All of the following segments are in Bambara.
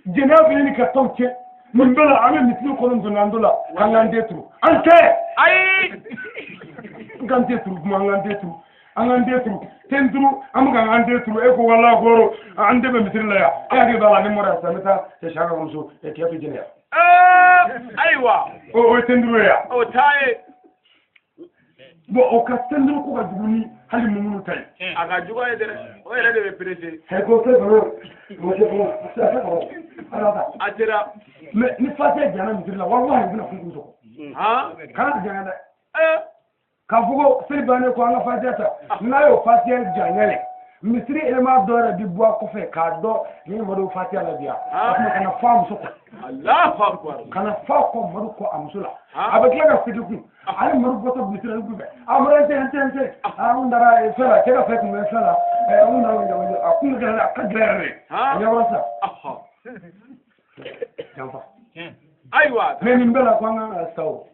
Jɛnɛya bɛ ɲini ka tɔw tiɲɛ. Nin bɛɛ la an bɛ misiri kɔnɔ donna la k'an k'an den turu. An tɛ. Ayi. N k'an den turu kuma, an k'an den turu. An k'an den turu. Ten turu, an bɛ k'an den turu. E ko wala koro, an den bɛ misiri la yan. E hakili b'a la ni n bɔra yan sisan, n bɛ taa cɛ saka muso cɛ to jɛnɛya. Ayiwa. O ye ten turu ye yan. O t'a ye. Bon, o ka ten turu ko ka jugu ni hali mumunu ta ye. A ka jugu a ye dɛ. O yɛrɛ de bɛ perese. Ko fɛn kɔnɔ, o tɛ fɔlɔ, a tɛ kɔrɔ. Ala ta. A sera. Mais ni fatiya jana misiri la, walahi u bɛna kun sɔgɔ. Kana janya dɛ. K'a fɔ ko seli bannen ko an ka fatiya ta, n'a y'o fatiya janya ye, misiri élément dɔ yɛrɛ bi bɔ a kɔfɛ k'a dɔn ni Madu fatiya la bi yan. A tuma kana fɔ a muso kɔ. Allahu akbar. Kana fɔ a kɔ Madu kɔ a muso la. A bɛ tila ka segin kun. Ale Madu bɔtɔ misiri la fɛ. A Madu n tɛ n tɛ n tɛ. A n taara fɛn la, cɛ ka fɛn tun bɛ fɛn la. N nana a kun kɛra a ka gɛlɛn yɛrɛ de. A ɲɛ bɔra sisan. Janfa. Ayiwa. Mais nin bɛɛ la ko an kan ka sa o.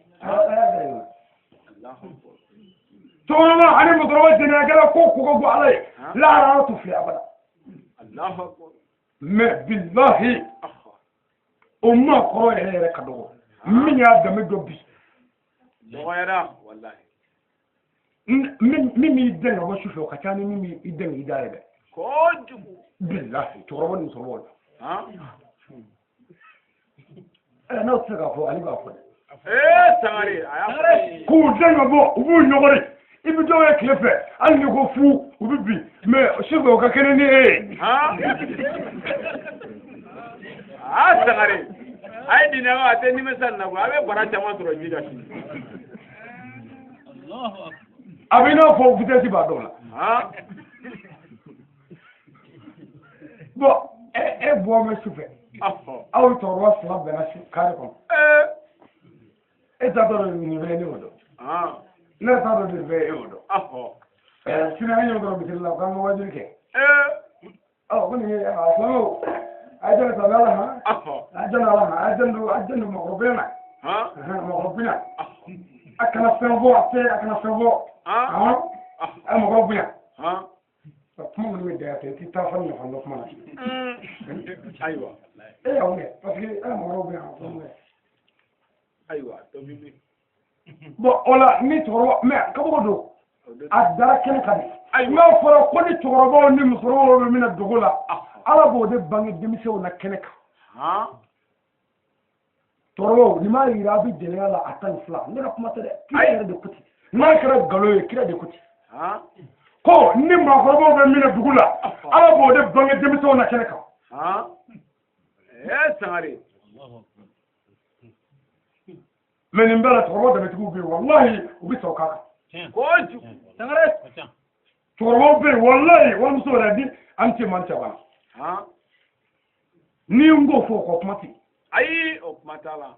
Cɛkɔrɔba ani musokɔrɔba jɛnɛyakɛla ko ko ka bɔ Ala ye. Lahara Ala t'u filɛ abada. Mais bilahi o maa kɔrɔ yɛrɛ yɛrɛ ka dɔgɔ. Min y'a danbe dɔn bi. Dɔgɔyara walahi. Min b'i dɛn ka bɔ su fɛ o ka ca ni min b'i dɛn k'i da ye dɛ. Kojugu. Bilahi cɛkɔrɔba ni musokɔrɔbaw la. N'aw tɛ se k'a fɔ ale b'a fɔ dɛ. Sangare a y'a fɔ. K'u dɛn ka bɔ u b'u ɲɔgɔri. I bɛ dɔw ye tile fɛ hali n'i ko fu u bɛ bin mais su fɛ o ka kɛnɛ ni e ye. Sangare a ye diinɛ a tɛ nimisa nin na koyi, a bɛ bara caman sɔrɔ ji ka sini. A bɛ i n'a fɔ vitesse b'a dɔw la. Bon e bɔ bɛ su fɛ. Aw cɛkɔrɔba fila bɛnna kare kɔnɔ. E t'a dɔn nin bɛ ne y'o dɔn. Ne t'a dɔn nin bɛ e y'o dɔn. Sini an y'o dɔrɔn misiri la k'an ka wajuli kɛ. Ko nin ye a silamɛw a ye jɔn silamɛ ala han. A ye jɔn ala han, a ye jɔn don, a ye jɔn don mɔgɔkɔrɔba na. Mɔgɔkɔrɔba na. A kana fɛn fɔ a tɛ, a kana fɛn fɔ. A ye mɔgɔw bonya. Kuma minnu bɛ da i tɛ taa fɛn nafa dɔn kuma na. Ayiwa. E y'anw kɛ parce que e mɔgɔw bɛ yan fɛn kɛ. Ayiwa dɔ bɛ min. Bon o la ni cɛkɔrɔba mais kabako don a dara kɛnɛ kan de. N'a fɔra ko ni cɛkɔrɔbaw ni musokɔrɔbaw bɛ min na dogo la, Ala b'o de bange denmisɛnw na kɛnɛ kan. Cɛkɔrɔbaw nin m'a yira a bɛ jɛnɛya la a 12, ne ka kuma tɛ dɛ, kira yɛrɛ de ko ten. N'a kɛra nkalon ye kira de ko ten. Ko ni maakɔrɔbaw bɛ min na dugu la, Ala b'o de bange denmisɛnw na kɛnɛ kan. Sangare. Mais nin bɛɛ la cɛkɔrɔba dɛmɛtigiw bɛ yen, walahi u bɛ sɔn k'a kan. Kojugu. Sangare. Cɛkɔrɔbaw bɛ yen, walahi walimuso yɛrɛ ni an cɛ man cɛ banna. Ni n k'o fɔ o kɔ kuma tɛ yen. Ayi o kuma t'a la.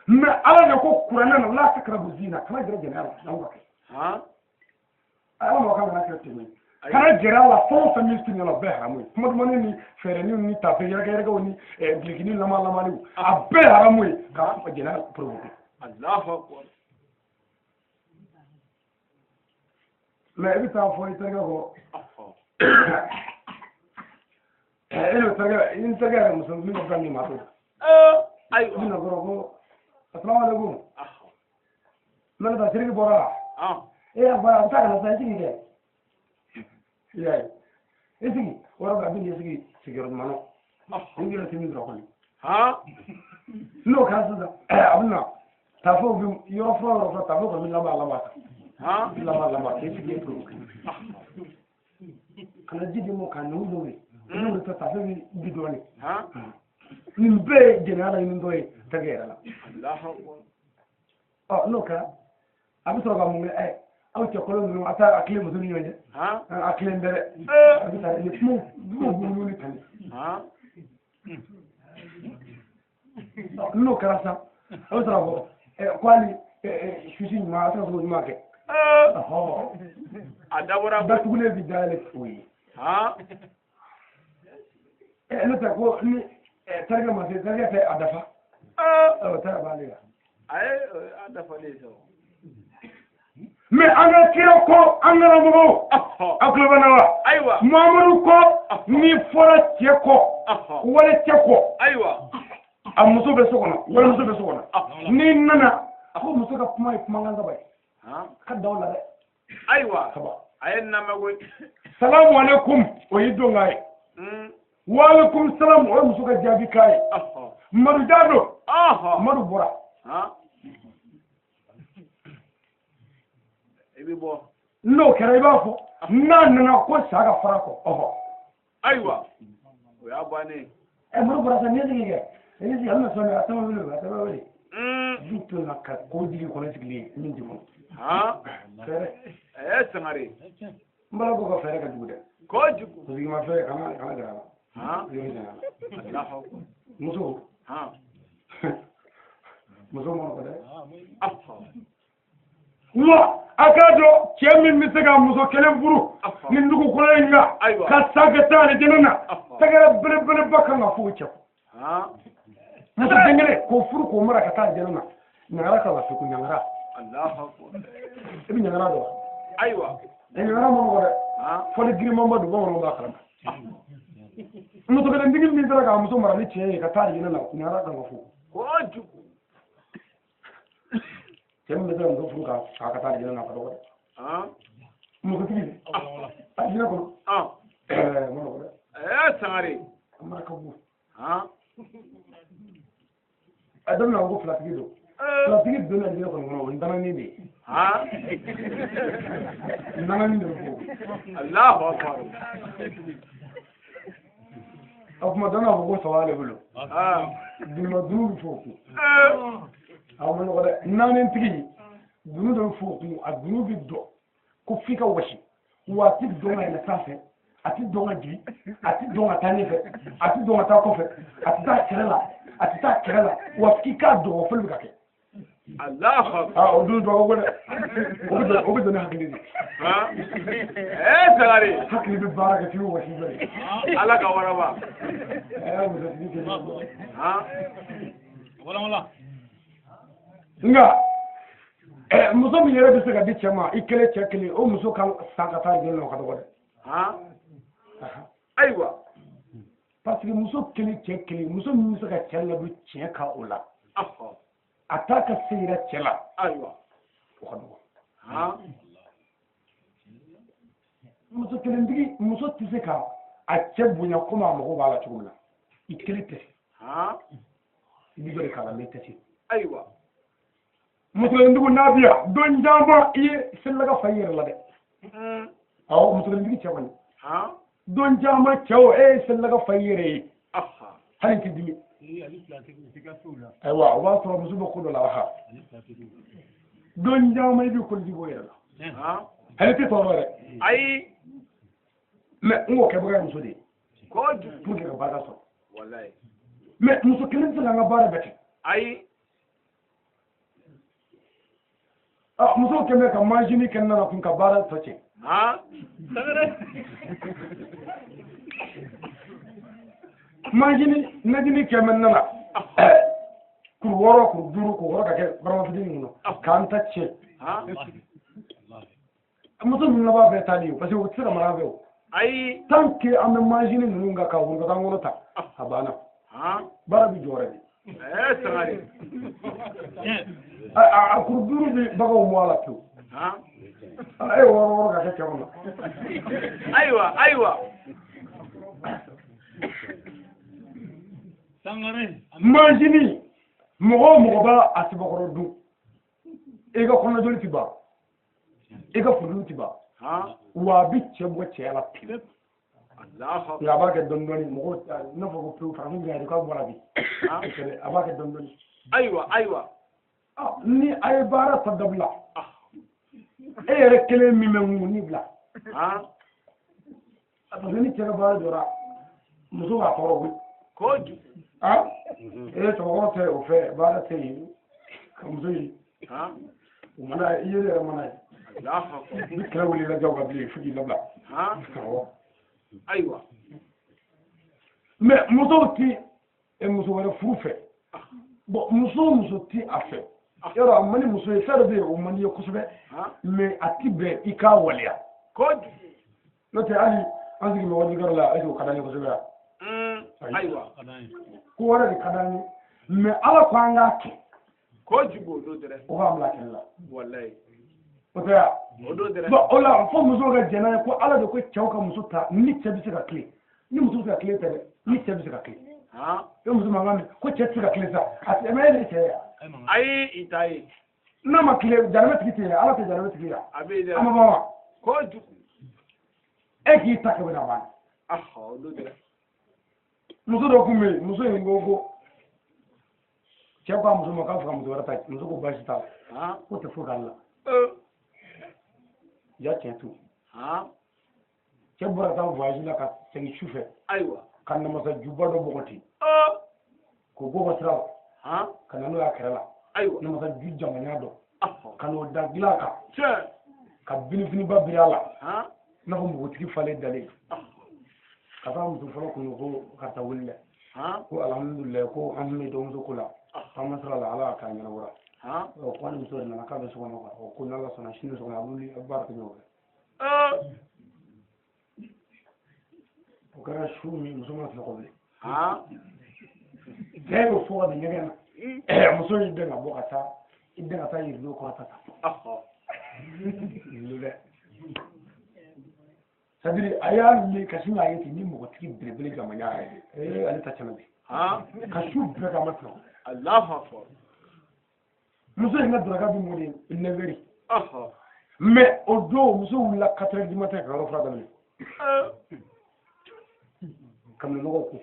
Mais Ala de ko kuranɛ na la takrabu zina, kana gɛrɛ jɛnɛya la n'anw ka kɛ. Ala ma kan kana kɛ ten ye. Kana gɛrɛ a la fɛn o fɛn min tun la o bɛɛ haramu ye. Kuma dumanni ni fɛɛrɛninw ni tafe yɛrɛkɛ yɛrɛkɛw ni bilikini lama lamaliw a bɛɛ haramu ye ka jɛnɛya provoquer. Allahu akbar. Mais i bɛ taa fɔ i terikɛ kɔ. E n'o terikɛ i ni terikɛ yɛrɛ muso min ka fisa ni maa to. Ayiwa. I bɛna dɔrɔn ko asalamu aleykum. N bɛna taa siriki bɔra la. E y'a bɔra a bɛ taa ka na sisan i sigi kɛ. I y'a ye i sigi o yɔrɔ bɛɛ a bɛ n'i sigi sigiyɔrɔ ɲuman na. I yɛrɛ tɛ min sɔrɔ kɔni. N'o kɛra sisan a bɛ na tafew bɛ yɔrɔ fura yɔrɔ fura tafew kɔni bɛ laban laban kan. Laban laban k'i sigi e provoquer. Kana ji di mɔ k'a nugu dɔw ye. N'olu tɛ tafe bɛ bi dɔɔnin. Nin bɛɛ ye jɛnɛya la ɲini dɔ ye tɛgɛ yɛrɛ la. N'o kɛra a bɛ sɔrɔ ka mun kɛ aw cɛ kɔlɔn ninnu a taa a tilen muso ni ɲɔgɔn cɛ. A tilen bɛɛ dɛ. A bɛ taa nin kumaw kumaw b'u ni tan. N'o kɛra sisan a bɛ sɔrɔ k'a fɔ ko hali susi ɲuman a tɛ ka sogo ɲuman kɛ. A dabɔra datugulen bɛ dayɛlɛ o ye. Ne tɛ ko ni terikɛ ma se terikɛ tɛ a dafa. O tɛ a b'ale la. A ye a dafalen sɔrɔ. Mais an ka kira ko an karamɔgɔw aw tulo bɛ na wa? Ayiwa. Mamadu ko n'i fɔra cɛ kɔ wali cɛ kɔ. Ayiwa. A muso bɛ so kɔnɔ wali muso bɛ so kɔnɔ. N'i nana a ko muso ka kuma ye kumakan saba ye. Ka da o la dɛ. Ayiwa. Saba. A ye lamɛn koyi. Salamu aleykum o y'i don k'a ye. Waaleykum salam o ye muso ka jaabi k'a ye. Madu Jado. Madu bɔra. I bɛ bɔ. N'o kɛra i b'a fɔ n'a nana ko sa ka fara kɔ. Ayiwa. O y'a bannen. Ɛ Madu bɔra sa n'i ye sigi kɛ. I bɛ sigi a bɛna sɔn a tɛ wele a tɛ wele. Du to na ka ko jigi kɔnɔ sigilen min ti kɔnɔ. Fɛɛrɛ. Ɛ Sangare. N bala ko ka fɛɛrɛ ka jugu dɛ. Kojugu. Parce que ma fɛɛrɛ kana gɛrɛ a la. Muso. Muso ma nɔgɔ dɛ. Wa a k'a dɔn cɛ min bɛ se ka muso kelen furu nin dugukolo in kan ka sa ka taa alijinɛ na tɛgɛrɛ belebeleba kan ka fɔ o cɛ kɔ. Muso den kelen k'o furu k'o mara ka taa alijinɛ na ɲangara kan ka fi ko ɲangara. I bɛ ɲangara dɔn wa? Ayiwa. Ɲangara ma nɔgɔ dɛ. Fɔli girimanba don bamananw b'a kalama. Muso kelentigi min sera k'a muso mara ni tiɲɛ ye ka taa alijinɛ na ɲangara kan ka fɔ. Kojugu. Cɛ min bɛ se ka muso furu k'a ka taa alijinɛ na a ka dɔgɔ dɛ. Musotigi alijinɛ kɔnɔ. Ma nɔgɔ dɛ. Sangare. A mara ka bon. A daminɛ ko filatigi don. Filatigi donna alijinɛ kɔnɔ o ye ntanani de ye. Ntanani de bɛ fɔ. Alahu akbar. A kuma dɔ n'a fɔ ko saba de bolo. Dunuma dunu bɛ fɔ o kun. A ma nɔgɔ dɛ. Naanitigi dunu dɔ bɛ fɔ o kun a dunu bɛ dɔn ko f'i ka wɔsi wa a ti dɔn ka yɛlɛ sanfɛ a ti dɔn ka jigin a ti dɔn ka taa ɲɛfɛ a ti dɔn ka taa kɔfɛ a ti taa kɛrɛ la a ti taa kɛrɛ la wa f'i k'a dɔn o fɔli bɛ ka kɛ. Alahu. O dun dɔgɔ ko dɛ. O bɛ dɔn ni hakili de. Sangare. Hakili bɛ baara kɛ f'i bɛ wɔsi dɔ de. Ala ka waraba. Musotigi tɛ. Nka muso min yɛrɛ bɛ se ka di cɛ ma i kelen cɛ kelen o muso ka sa ka taa jɛnɛ na o ka dɔgɔ dɛ. Ayiwa. Parce que muso kelen cɛ kelen muso min bɛ se ka cɛ ladon tiɲɛ kan o la. A t'a ka se yira cɛ la. Ayiwa. O ka dɔgɔ. Muso kelentigi muso tɛ se ka a cɛ bonya komi a mago b'a la cogo min na i kelen tɛ se. I bɛ dɔ de k'a la mɛ i tɛ se. Ayiwa. Muso kelentigi n'a bɛ yan don caman i ye selila ka fa i yɛrɛ la dɛ. Awɔ muso kelentigi cɛ kɔni. Don caman cɛw e ye selila ka fa i yɛrɛ ye. Hali t'i dimi. Ayiwa o b'a sɔrɔ muso bɛ ko dɔ la wa. Don caman i bɛ koliji bɔ i yɛrɛ la. Hali tɛ tɔɔrɔ dɛ. Ayi. Mɛ n k'o kɛbaga ye muso de ye. Kojugu. Pour que ka baara sɔrɔ. Walayi. Mɛ muso kelen tɛ se k'an ka baara bɛɛ kɛ. Ayi. Musow kɛn bɛ ka mansin kɛ nana kun ka baara tɔ cɛ. Mansin najini kɛ bɛ nana kuru wɔɔrɔ kuru duuru k'o wɔɔrɔ ka kɛ barama fitinin kɔnɔ k'an ta tiɲɛ. Muso ninnu laban bɛɛ taali ye parce que u tɛ se ka mara an fɛ o. Ayi. Tant que an bɛ mansin ninnu kan ka woro ka taa kɔnɔ ta a banna. Baara bɛ jɔ yɛrɛ de. Sangare. A kuru duuru bɛ baganw bɔ a la pewu. E ye wɔɔrɔ wɔɔrɔ ka kɛ cɛ kɔnɔ. Ayiwa ayiwa. Mansin mɔgɔ o mɔgɔ b'a a sɛbɛkɔrɔ dun i ka kɔnɔjoli ti ban i ka furudimi ti ban wa a bɛ cɛ bɔ cɛya la pewu. Nka a b'a kɛ dɔɔni dɔɔni mɔgɔw n'a fɔ ko pewu farafin janya k'a bɔra bi a b'a kɛ dɔɔni dɔɔni. Ayiwa ayiwa. Ni a ye baara ta dabila e yɛrɛ kelen min bɛ ŋuni bila parce que ni cɛ ka baara jɔra muso b'a tɔɔrɔ koyi. Kojugu. Cɛkɔrɔba tɛ o fɛ baara tɛ yen ka muso ye o mana i yɛrɛ mana ye. Ni kɛlɛ wulila jaw ka bilen fo k'i labila. Awɔ. Ayiwa. Mɛ musow ti muso wɛrɛ furu fɛ. Bon muso o muso ti a fɛ. Yɔrɔ a man di muso ye, fɛn dɔ bɛ yen o man di ye kosɛbɛ, mais a ti bɛn i k'a waleya. N'o tɛ hali an sigi mɔgɔ jikɔrɔ la, est-ce que o ka d'an ye kosɛbɛ wa? Ayiwa. Ko wɛrɛ de ka d'an ye, mais Ala ko an k'a kɛ. Kojugu o don dɛrɛ. O b'an bila kɛlɛ la. Walayi. O tɛ wa? O don dɛrɛ. Bon, o la fo musow ka jɛn n'a ye ko Ala de ko cɛw ka muso ta ni cɛ bɛ se ka tilen. Ni muso bɛ se ka tilen tɛ dɛ, ni cɛ bɛ se ka tilen. E muso mankan mɛn ko cɛ tɛ se ka tilen sa, a tɛ mais e de ye cɛ ye wa? Ayi, i t'a ye. N'a ma tilen, jahanama tigi tɛ yen, Ala tɛ jahanama tigi ye wa? A bɛ yen dɛ. A ma ban wa? Kojugu. E k'i ta kɛ bɛna ban. O don dɛrɛ. Muso dɔ tun bɛ yen, muso in ko ko cɛ ko a muso ma k'a fɛ ka muso wɛrɛ ta, muso ko baasi t'a la. K'o tɛ foyi k'ale la. Ja cɛ to. Cɛ bɔra ka taa voyage la ka segin su fɛ. Ayiwa. Ka namasa juba dɔ bɔgɔti. K'o bɔ ka sira la. Ka na n'o y'a kɛrɛ la. Ayiwa. Namasa ju jamanya dɔ. Ka n'o da dilan kan. Tiɲɛ. Ka binifiniba biri a la. I n'a fɔ npogotigi falen dalen. Ka taa muso fɔlɔ kun ko karisa wuli dɛ. Ko alhamdulilayi ko an tun bɛ dɔgɔmuso ko la. Taama sira la Ala y'a k'a ɲɛnabɔra. Ko ni muso de nana k'a bɛ so kɔnɔ quoi. Ko n'Ala sɔnna sini sɔgɔma a bɛ wuli a bɛ baara kɛ ɲɔgɔn fɛ. O kɛra su min muso ma sunɔgɔ bilen. Bɛɛ bɛ fɔ ka don ɲɛgɛn na. Muso y'i den ka bɔ ka taa i den ka taa yirido kɔrɔta ta. Yirido dɛ. C'est-à-dire a y'a le ka sin k'a ye ten ni mɔgɔtigi belebele jamana yɛrɛ ye. Ale ta tiɲɛna bi. Ka su bɛɛ kɛ a ma sunɔgɔ. Allahu akbar. Muso in ka daraka bɛ mɔ de 9 heures. Mais o don muso wulila 4 heures du matin ka yɔrɔ fura daminɛ. Ka minɛnɔgɔw ko.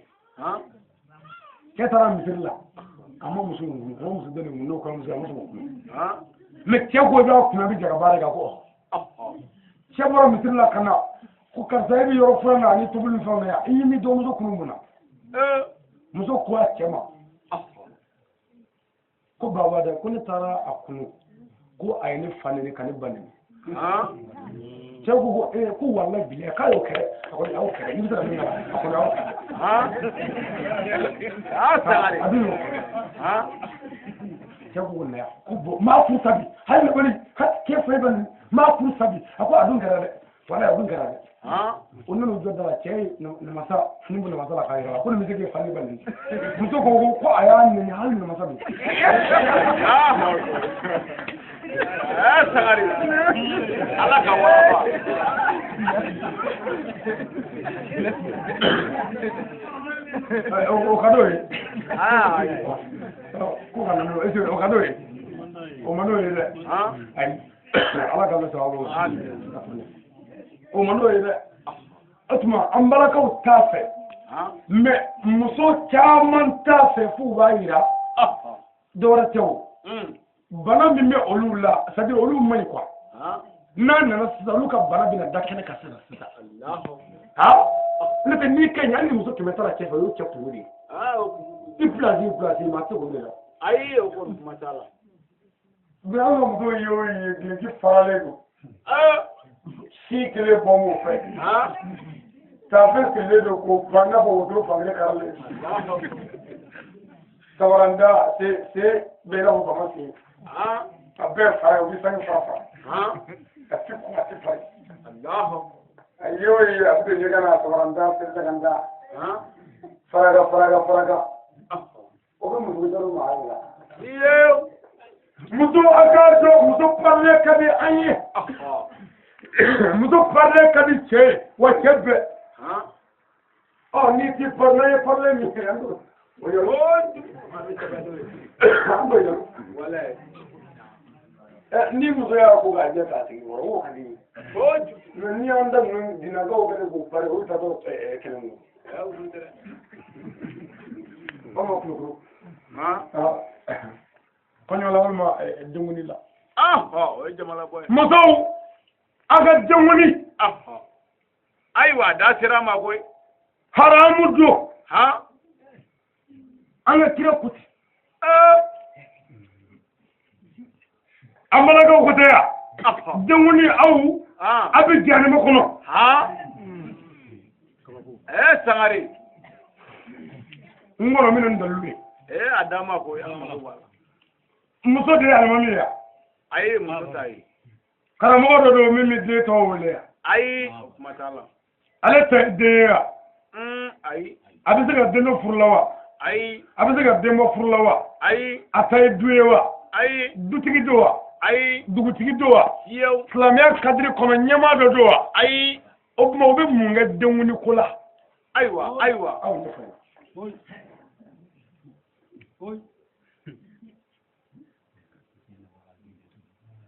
Cɛ taara misiri la. A ma muso in kun, a ma muso dɔ de kun, n'o kɔrɔmuso a ma sɔn k'o kun. Mais cɛ ko i b'a kun a bɛ jɛ ka baara kɛ a ko cɛ bɔra misiri la ka na ko karisa e bɛ yɔrɔ furan na ani tobili ni fɛnw na yan, i y'i ni dɔgɔmuso kunun mun na? Muso ko a cɛ ma ko baba dɛ, ko ne taara a kunu ko a ye ne fa neni ka ne ba neni. Cɛ ko ko ee ko walayi bilayi k'a y'o kɛ, a kɔni a y'o kɛ, i bɛ se ka min k'a la, a kɔni a y'o kɛ. Sangare. A dun y'o kɛ. Cɛ ko ko na yan, ko bɔn n m'a furu sa bi, hali ne kɔni k'e fa e bɛ nin, n m'a furu sa bi, a ko a dun kɛra dɛ, walayi a dun kɛra dɛ. O nana u jɔ da la, cɛ ye namasa fini bɔ namasa la k'a yira la ko nin bɛ se k'e fa ni ba neni. Muso ko ko a y'a neni hali namasa bi. Sangare. Ala ka walaba. O ka d'o ye. Ko ka na n'o ye, o ka d'o ye. O man d'o ye dɛ. Ayi. Ala ka bɛ sababu. O man d'o ye dɛ. O tuma an balakaw t'a fɛ. Mais muso caman t'a fɛ f'u b'a yira. Dɔwɛrɛ tɛ o. Bana min bɛ olu la, c'est-à-dire olu man ɲi quoi. N'a nana sisan olu ka bana bɛna da kɛnɛ kan sisan sisan. Ne tɛ n'i ka ɲi hali ni muso 100 taara cɛ fɛ o y'o cɛ kungo de ye. I place ma se k'o de la. Ayi o kɔni kuma t'a la. Mais an ka muso ye o ye duloki faralen don. Si kelen bɔ m'o fɛ. Tafe sigilen don k'o ban i n'a fɔ wotoro fankelen karalen. Sabaranda se bɛ i n'a fɔ bama sen. A bɛɛ fara ye, u bɛ sange fara fara. A ti kun a ti fari. A ye o ye a bɛ don ɲɛgɛn na sabaranda sɛgɛnda. Faraga faraga faraga. O bɛ muso jalo ma a la. Muso a k'a dɔn muso parilen ka di an ye. Muso parilen ka di cɛ ye wa cɛ bɛɛ. Ɔ n'i ti pari n'an ye parilen min kɛ an t'o yɔrɔ. An t'o yɔrɔ. Ni muso y'a ko k'a jɛ k'a sigi kɔrɔ o ka di ye. Mais n'i y'an da ninnu dinagaw kɛlen k'o pari olu tatɔ kɛlɛ kun. Aw ma kulukoro. Kɔɲɔ la walima denkundi la. O ye jamana bɔ ye. Musow a ka denkundi. Ayiwa da sera ma koyi. Haramu don. An ka kira ko ten. An balakaw ko tɛ yan. Denkundi aw a bɛ jahanama kɔnɔ. Sangare. N kɔnɔ min na nin dalilu ye. A d'a ma koyi, ala mako b'a la. Muso de ye alimami ye. Ayi, muso t'a ye. Karamɔgɔ dɔ don min bɛ den tɔgɔ wele yan. Ayi, o kuma t'a la. Ale tɛ den ye wa? Ayi. A bɛ se ka den dɔ furu la wa? Ayi. A bɛ se ka den bɔ furu la wa? Ayi. A ta ye du ye wa? Ayi. Dutigi don wa? Ayi. Dugutigi don wa? Fiyewu. Silamɛya kadiri kɔnɔ ɲɛmaa dɔ don wa? Ayi. O tuma u bɛ mun kɛ denkundi ko la? Ayiwa, ayiwa. Aw ɲɛfɔ n ye.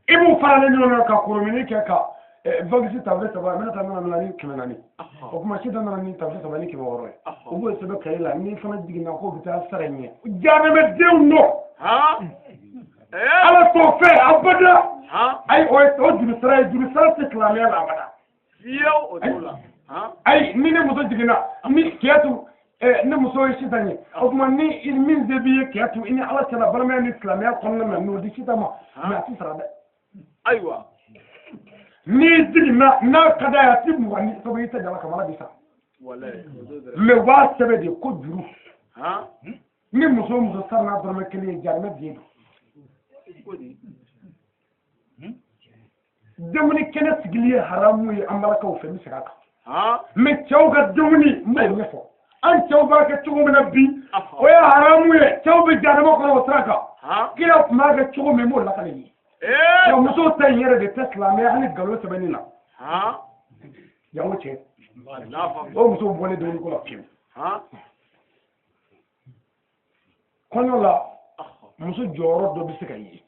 I b'u faralen ɲɔgɔn kan ka koromini kɛ ka vagisi tafe saba n bɛna taa nana ni 400. O tuma sisan nana ni tafe saba ni 600 ye. O b'o sɛbɛn kaye la n'i fana jiginna k'o bɛ taa sara ɲɛ. Jahanamɛdenw nɔ. Ala t'o fɛ abada. Ayi, o juru sara ye juru sara tɛ silamɛya la abada. Fiyewu, o t'o la. Ayi, ni ne muso jiginna ni kiyatu ne muso ye sisan ye, o tuma ni min se b'i ye kiyatu i ni Ala cɛla balimaya ni silamɛya kɔnɔna na n'o di sisan ma, mais a ti sara dɛ. Ayiwa. N'i jiginna n'a ka d'a ye a ti mugan ni sabu i tɛ jala kama Ala b'i sara. Mais u b'a sɛbɛn de ko juru. Ni muso o muso sara n'a dɔrɔmɛ kelen ye jahanamɛ biɲɛ don. Dumuni kɛnɛ sigili ye haramu ye an balakaw fɛ, n bɛ segin a kan. Mais cɛw ka dumuni n b'o ɲɛfɔ. An cɛw b'a kɛ cogo min na bi, o ye haramu ye. Cɛw bɛ jahanama kɔnɔ o sira kan. Kira tun b'a kɛ cogo min, n b'o lakale i ye. Nka musow ta in yɛrɛ de tɛ silamɛya hali nkalon sɛbɛnni na. Jango cɛ. O musow bɔlen dumuni ko la pewu. Kɔɲɔ la, muso jɔyɔrɔ dɔ bɛ se ka ye.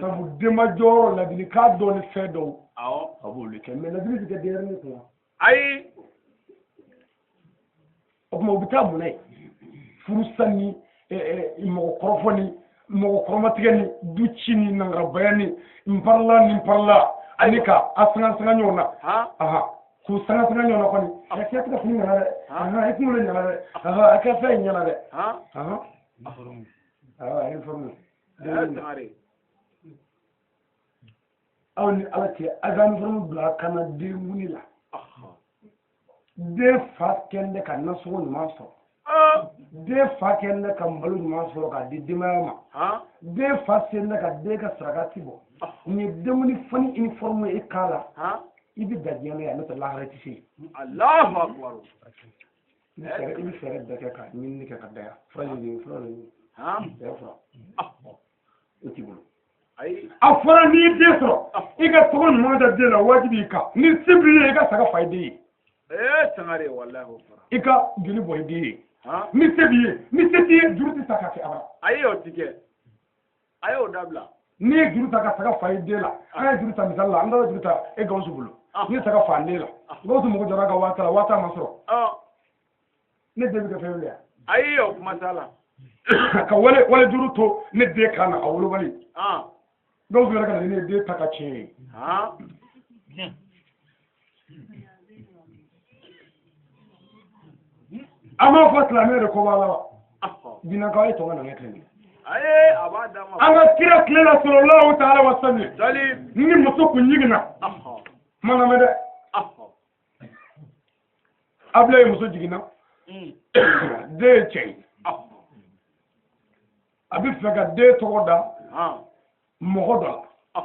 Sabu denba jɔyɔrɔ ladilikan dɔw ni fɛn dɔw. A b'olu kɛ, mais ladili tɛ kɛ denyɛrɛnin kun. Ayi. O tuma u bɛ taa mun na ye? Furusa ni mɔgɔ kɔrɔfɔ ni mɔgɔ kɔrɔmatigɛ ni du ci ni nangarabaya ni nparala ni nparala ani ka a sanga sanga ɲɔgɔn na. K'u sanga sanga ɲɔgɔn na kɔni. A kɛ tigɛ fini ɲɛna dɛ. I kunkolo ɲɛna dɛ. A kɛ fɛn ɲɛna dɛ. Uniforme. Aw ni Ala cɛ, a ka uniforme bila ka na den wuli la. Den fa kɛlen bɛ ka nasɔngɔ ɲuman sɔrɔ. Den fa kɛlen bɛ ka malo ɲuman sɔrɔ k'a di denbaya ma. Den fa selen bɛ ka den ka sarakati bɔ. Nin ye denkundi fani uniforme ye e k'a la. I bɛ da diɲɛ na yan, n'o tɛ lahara tɛ se yen. Alahu akibaru. I bɛ fɛɛrɛ bɛɛ kɛ ka ɲinini kɛ ka da yan. Fura ɲini, fura ɲini. Bɛɛ fura. O t'i bolo. A fɔra n'i ye den sɔrɔ, i ka tɔgɔ ɲuman da den la, wajibi i kan. Ni se b'i ye, i ka saga fa i den ye. Sangare, walahi o fɔra. I ka joli bɔ i den ye. Ni se b'i ye, ni se t'i ye, juru tɛ ta ka kɛ abada. Ayi, o ti kɛ. A y'o dabila. N'i ye juru ta ka saga fa i den la, an ye juru ta misali la, an taara juru ta e Gawusu bolo. N'i ye saga fa n den la, Gawusu mago jɔra a ka 50 la, 50 ma sɔrɔ. Ne den bɛ kɛ fɛn wele yan. Ayi, o kuma t'a la. Ka wale juru to ne den kan na, a wolobali. Gawusu yɛrɛ ka na ni ne ye den ta ka tiɲɛ ye. An b'a fɔ silamɛ de ko b'a la wa? Jinɛkaw ye tɔgɔ nana tile. Ayi, a b'a d'a ma. An ka kira tile la sallallahu ta'ala wa sallam. Ni muso kun jiginna. Kuma lamɛn dɛ. Abulaye muso jiginna. Den ye cɛ ye. A bɛ fɛ ka den tɔgɔ da mɔgɔ dɔ la.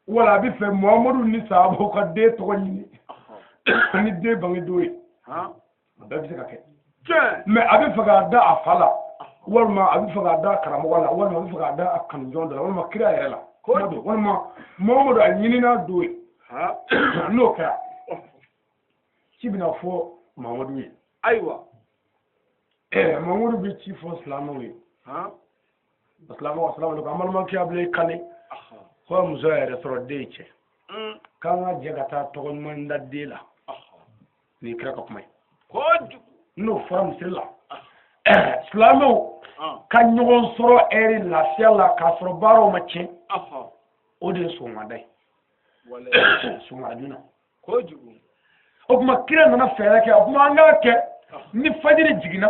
Wala a bɛ fɛ Muhamadu ni sahabaw ka den tɔgɔ ɲini. Ni den bange don ye. A bɛɛ bɛ se ka kɛ. Mais a bɛ fɛ k'a da a fa la, walima a bɛ fɛ k'a da karamɔgɔ la, walima a bɛ fɛ k'a da a kanujɔn dɔ la, walima kira yɛrɛ la. Walima Muhamadu a ɲinina don ye. N'o kɛra, ci bɛna fɔ Muhamadu ye. Ayiwa. Muhamadu bɛ ci fɔ silamɛw ye. Silamɛw, asalamu alaikum. An balimakɛ Abulaye Kane. Ko muso yɛrɛ sɔrɔ den cɛ. K'an ka jɛ ka taa tɔgɔ ɲuman da den la. Nin ye kira ka kuma ye. N'o fɔra misiri la, silamɛw ka ɲɔgɔn sɔrɔ ɛri lafiya la k'a sɔrɔ baaraw ma tiɲɛ, o de ye sɔgɔmada ye. Sɔgɔmada joona. O tuma kira nana fɛɛrɛ kɛ, o tuma an k'a kɛ ni fajiri jiginna,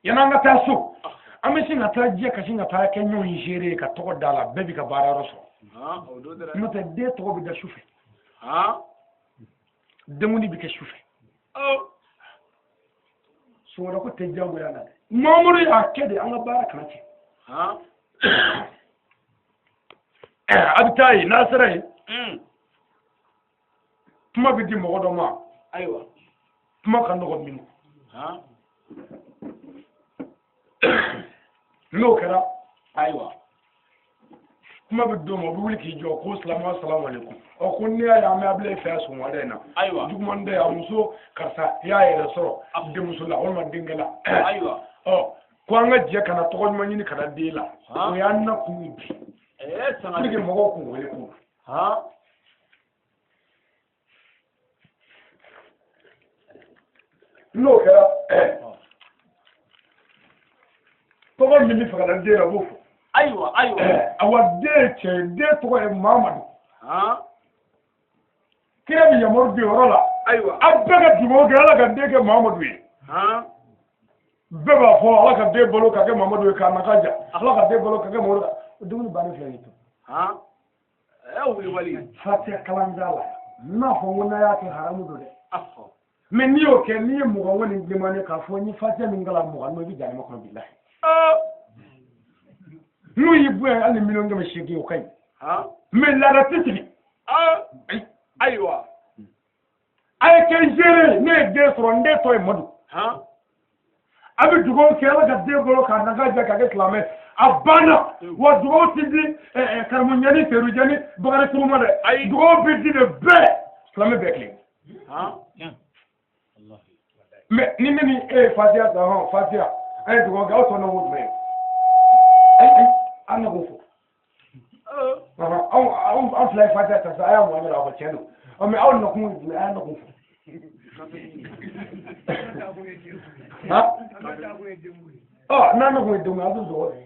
yan'an ka taa so, an bɛ sin ka taa jɛ ka sin ka taa kɛ ɲɔgɔn seere ye ka tɔgɔ da la, bɛɛ b'i ka baara yɔrɔ sɔrɔ. N'o tɛ den tɔgɔ bɛ da su fɛ. Denkundi bɛ kɛ su fɛ. Sɔgɔmada ko tɛ diyagoya la dɛ. Mamadu y'a kɛ de, an ka baara kana tiɲɛ. A bɛ taa yen, n'a sera yen, kuma bɛ di mɔgɔ dɔ ma. Ayiwa. Kuma ka nɔgɔn min. N'o kɛra. Ayiwa. Kuma bɛ d'o ma, o bɛ wuli k'i jɔ ko silamɛ salamu aleykum. Ɔ ko n'i y'a ye an bɛ abilen fɛ sɔgɔmada in na. Ayiwa. Juguman tɛ, a muso karisa i y'a yɛrɛ sɔrɔ denmuso la walima denkɛ la. Ayiwa. Ɔ ko an ka jɛ ka na tɔgɔ ɲuman ɲini ka na den la. O y'an na kun ye bi. Sangare. Pour que mɔgɔw k'u wele ko. N'o kɛra tɔgɔ min bɛ fɛ ka na den la o b'o fɔ. Ayiwa ayiwa. Awa den cɛ den tɔgɔ ye Mamadu. Kira bɛ yamaru di yɔrɔ la. Ayiwa. A bɛɛ ka dugawu kɛ Ala ka den kɛ Mamadu ye. Bɛɛ b'a fɔ Ala ka den balo ka kɛ Mamadu ye k'a nafa ja. Ala ka den balo ka kɛ Mamadu ye. O dumuni bannen filɛ nin ye. Wulibali. Fatiha kalan t'a la. N m'a fɔ ko n'a y'a kɛ haramu don dɛ. Mais n'i y'o kɛ, n'i ye mɔgɔ wale demandé k'a fɔ n ye Fatiha min kalan 20 n'o i bɛ jahanama kɔnɔ bilahi. N'u y'i bonya hali ni 800,000 o ka ɲi. Mais laada tɛ sigi. Ayiwa. A ye kɛ géré, ne ye den sɔrɔ, n den tɔgɔ ye Madu. A bɛ dugawu kɛ Ala ka den bolo k'a nafa ja k'a kɛ silamɛ. A banna. Wa dugawu tɛ di Karamɔgɔɲani, Serujani, Bakari Suruma dɛ. Ayi. Dugawu bɛ di de bɛɛ. Silamɛ bɛɛ kelen. Mais ni ne ni e ye Fatiha ta hɔn Fatiha an ye dugawu kɛ aw tɔ nɔgɔ jumɛn ye? Ayi an nɔgɔ fɔ. Anw fila ye Fatiha ta sisan a y'a mɔn yɛrɛ a fɔ tiɲɛ don. Ɔ mais aw nɔkun ye jumɛn ye? A y'a nɔkun fɔ. Ɔ n'a nɔkun ye denw ye a bɛ dugawu kɛ.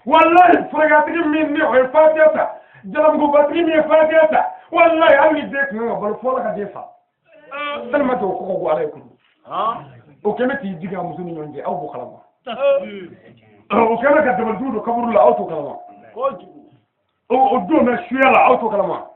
Walayi furakɛtigi min ni o ye Fatiha ta, jalamugubatigi min ye Fatiha ta, walayi hali ni den kun kan ka balo fo Ala ka den fa. Tellement que o kɔkɔ ko Ala ye kojugu. O kɛlen k'i jigin a muso ni ɲɔgɔn cɛ, aw b'o kalama. O kɛlen ka dabalijugu don kaburu la, aw t'o kalama. O don na suya la, aw t'o kalama.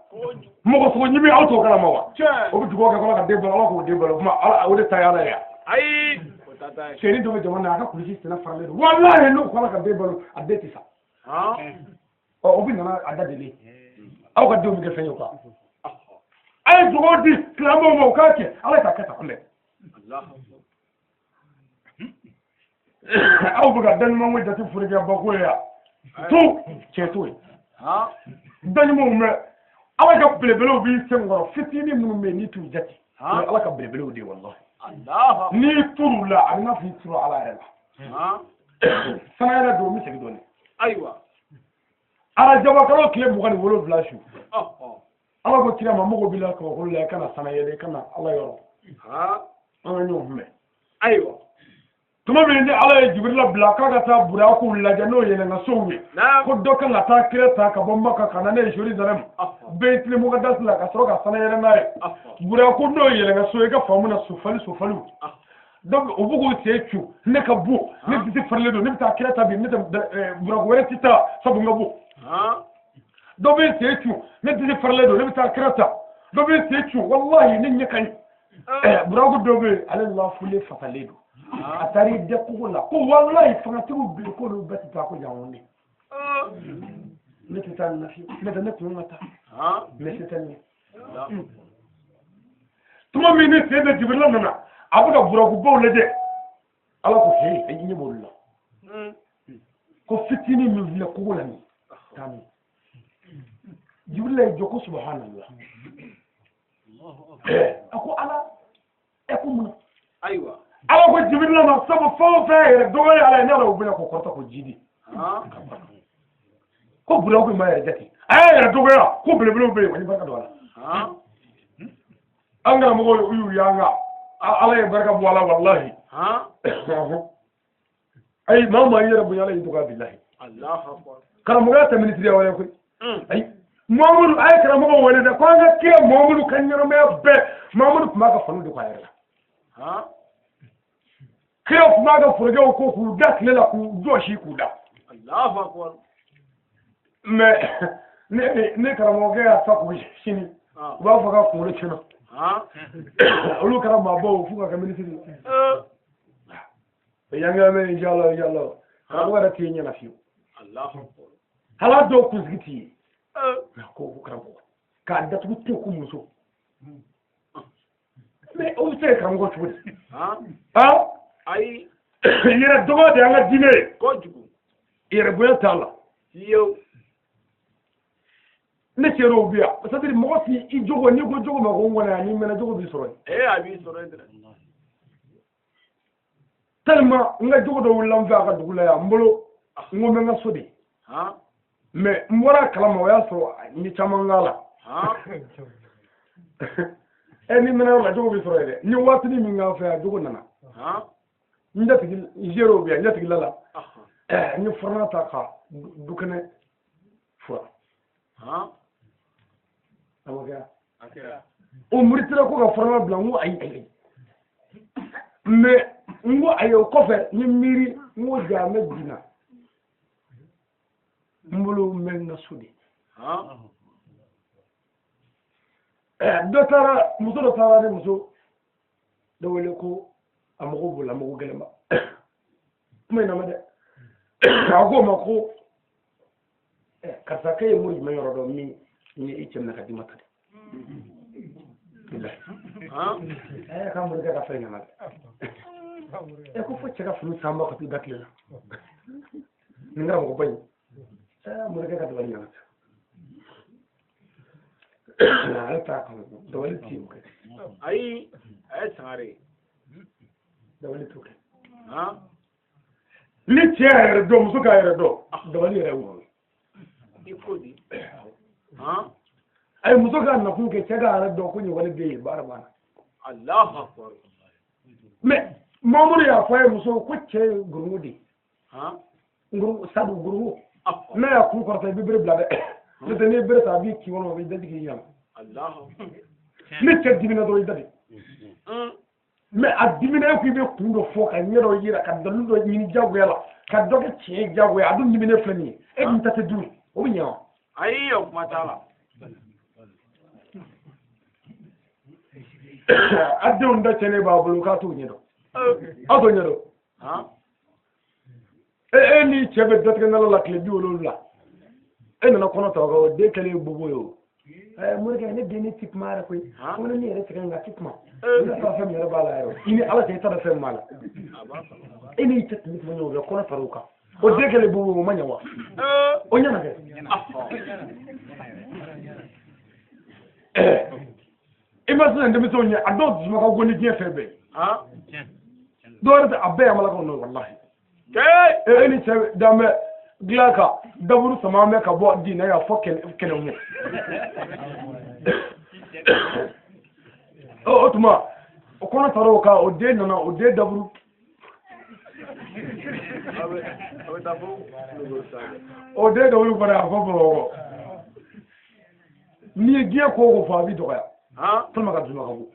Mɔgɔ sogo ɲimi, aw t'o kalama wa. O bɛ dugawu kɛ ko Ala ka den balo, Ala k'o den balo. Kuma Ala o de ta ye Ala ye. Ayi. Cɛnin dɔ bɛ jamana na, a ka kulisi senna faralen don. Walahi n'o ko Ala ka den balo, a den tɛ sa. Ɔ o bɛ nana a da deli. Aw ka denw bɛ kɛ fɛn ye o kan. A ye dugawu di silamɛw ma, u k'a kɛ Ala k'a kɛ tan an bɛɛ. Aw bɛ ka daɲumanko jate forokiyabako ye yan. To cɛ t'o ye. Daɲumanw bɛ Ala ka belebelew b'i sen kɔrɔ fitinin minnu bɛ yen n'i t'u jate. O ye Ala ka belebelew de ye walahi. N'i tor'u la a bɛ n'a fɔ i tora Ala yɛrɛ la. Sanga yɛrɛ don n bɛ segin dɔɔnin. Ayiwa. Arajaba kalo tile 27 su. Ala ko kira ma mɔgɔ b'i la kabakolo la i kana sanga yɛlɛ i kana Ala yɔrɔ. An ka ɲɔgɔn kunbɛn. Ayiwa. Tuma min ni Ala ye Jibirila bila k'a ka taa buraku lajɛ n'o yɛlɛnka sow ye. Ko dɔ kan ka taa kira ta ka bɔ Maka ka na ne ye Jerusalem. Bɛɛ Mukadasi la ka sɔrɔ ka sanga yɛlɛ n'a ye. Buraku n'o yɛlɛnka so ye i ka faamu na sofaliw. Donc u b'u k'u sen cu ne ka bon ne disi farilen don ne bɛ taa kira ta bi ne tɛ buraku wɛrɛ tɛ taa sabu n ka bon. Dɔ bɛ sen cu ne disi farilen don ne bɛ taa kira ta. Dɔ bɛ sen cu walahi ne ɲɛ ka ɲi. Buraku dɔ bɛ yen ale lafulen fasalen don. A taara i da kogo la ko walahi fangatigiw bɛ yen k'olu bɛɛ tɛ taa ko jango ne. Ne tɛ taa nin na fiyewu ne tɛ ne kun ka taa mais se tɛ ne ye. Tuma min ni sen bɛ Jibirila nana a bɛ ka burakubaw lajɛ Ala ko he i ɲɛ b'olu la. Ko fitinin min filɛ kogo la nin taa min. Jibirila y'i jɔ ko subhanallah. A ko Ala ɛ ko mun na. Ayiwa. Ala ko Jibirila ma sabu fɛn o fɛn yɛrɛ dɔgɔ ye Ala ye ne Ala y'o bonya k'o kɔrɔta k'o jidi. Ko buraku ma yɛrɛ jate a y'a yɛrɛ dɔgɔya ko belebelew bɛ yen wa ni barika don a la. An karamɔgɔw y'u y'an kan Ala ye barika bɔ a la walahi. Ayi maa o maa i yɛrɛ bonya Ala y'i dɔgɔya bilahi. Karamɔgɔya tɛ minisiriya wɛrɛ koyi. Ayi Mamadu a ye karamɔgɔ wele dɛ ko an ka kira Mamadu ka ɲɛnamaya bɛɛ Mamadu tun b'a ka faniw de kɔ a yɛrɛ la. Kira tun b'a ka forokɛw ko k'u da tile la k'u jɔsi k'u da. Mais ne karamɔgɔkɛ y'a ta k'o sini u b'a fɔ k'a kunkolo tiɲɛna. Olu kɛra maabaw f'u ka kɛ minisiri ye. Yan ka mɛn inshallah inshallah karamɔgɔ yɛrɛ t'i ɲɛna fiyewu. Hala dɔw kunsigi t'i ye. Ko karamɔgɔ k'a datugu te ko muso. Mais o bɛ se ka karamɔgɔ cogo di? Ayi. Yɛrɛ dɔgɔ de y'an ka diinɛ ye. Kojugu. Yɛrɛ bonya t'a la. Fiyewu. Ne cɛ dɔw bɛ yan c'est à dire mɔgɔ t'i i jogo n'i ko jogo ma ko n kɔnɔ n'i mɛnna jogo b'i sɔrɔ yen. Ee a b'i sɔrɔ yen dɛ. Tellement n ka jogo dɔ wulila n fɛ a ka dugu la yan n bolo n ko n bɛ n ka so de. Mais n bɔra a kalama o y'a sɔrɔ n ye caman k'a la. Ɛ ni mɛnna yɔrɔ la jogo b'i sɔrɔ yen dɛ. N ye waatinin min k'a fɛ yan jogo nana. N jatigi n zerow bɛ yan n jatigila la. N ye furanna ta ka dukɛnɛ furan. A ma kɛ o muritira ko ka furanna bila n ko ayi ayi. Mais n ko ayi o kɔfɛ n ye miiri n ko ja n bɛ binna. N bolo n bɛ n ka so de. Dɔ taara muso dɔ taara ni muso dɔ wele ko a mago b'o la mago gɛlɛnba. Kuma in na ma dɛ. A ko o ma ko karisa k'e ye mori jumɛn yɔrɔ dɔn min ye i cɛ minɛ ka d'i ma ta dɛ. K'a morikɛ ka fɛn ɲɛna dɛ. Ko fo cɛ ka fini sanba ka t'u da tile la. Nin karamɔgɔba in. Morikɛ ka dabali ɲɛna. Ale t'a kanu dabali t'i o kɛ. Ayi a ye sangare. Dabali t'o kɛ. Ni cɛ y'a yɛrɛ dɔn muso k'a yɛrɛ dɔn dabali yɛrɛ ye. I ko di. Ayi muso k'a nakun kɛ cɛ k'a yɛrɛ dɔn ko nin wale bɛ yen baara banna. Alahu akbar. Mais Mamadu y'a fɔ a ye muso ko cɛ ye gorongo de ye. Sadu gorongo. N'a y'a kun kɔrɔta i bɛ bere bila dɛ. N'o tɛ n'i ye bere ta a b'i kin kɔnɔ a b'i daji k'i ɲana. Ni cɛ dimina dɔrɔn i da de. Mais a dimina e ko i bɛ kun dɔ fɔ ka ɲɛ dɔ yira ka dalilu dɔ ɲini diyagoya la ka dɔ kɛ tiɲɛ ye diyagoya a dun diminen filɛ nin ye e dun ta tɛ dun o bɛ ɲɛ wa. Ayi o kuma t'a la. A denw da cɛnnen b'a bolo k'a t'o ɲɛdɔn. Aw t'o ɲɛdɔn. E ni cɛ bɛ datigɛ nala la tile 70 e nana kɔnɔ ta o den kɛlen ye bobo ye o. Morikɛ ne den ne ti kuma yɛrɛ koyi. Ko ne yɛrɛ tigɛ nka ti kuma. Ne taara fɛn min yɛrɛ b'a la yɛrɛ. I ni Ala cɛ i t'a dɔn fɛn min b'a la. E n'i cɛ tun bɛ kuma ɲɔgɔn fɛ kɔnɔ far'o kan. O den kɛlen bobo o ma ɲɛ wa? O ɲɛna kɛ. I ma sisan denmisɛnw ye a dɔw dusuma ka go ni diɲɛ fɛn bɛɛ ye. Dɔw yɛrɛ tɛ a bɛɛ y'amalakaw nɔ ye walahi. E ni cɛ dan bɛ dilan kan daburu sama bɛ ka bɔ dinɛ yan fɔ kɛlɛ ɲɛ. O tuma o kɔnɔ taara o kan o den nana o den daburu. O den daburu fana a fɔ Bamakɔ. N'i ye diɲɛ ko o ko fɔ a b'i dɔgɔya. Tellement ka dusuma ka go.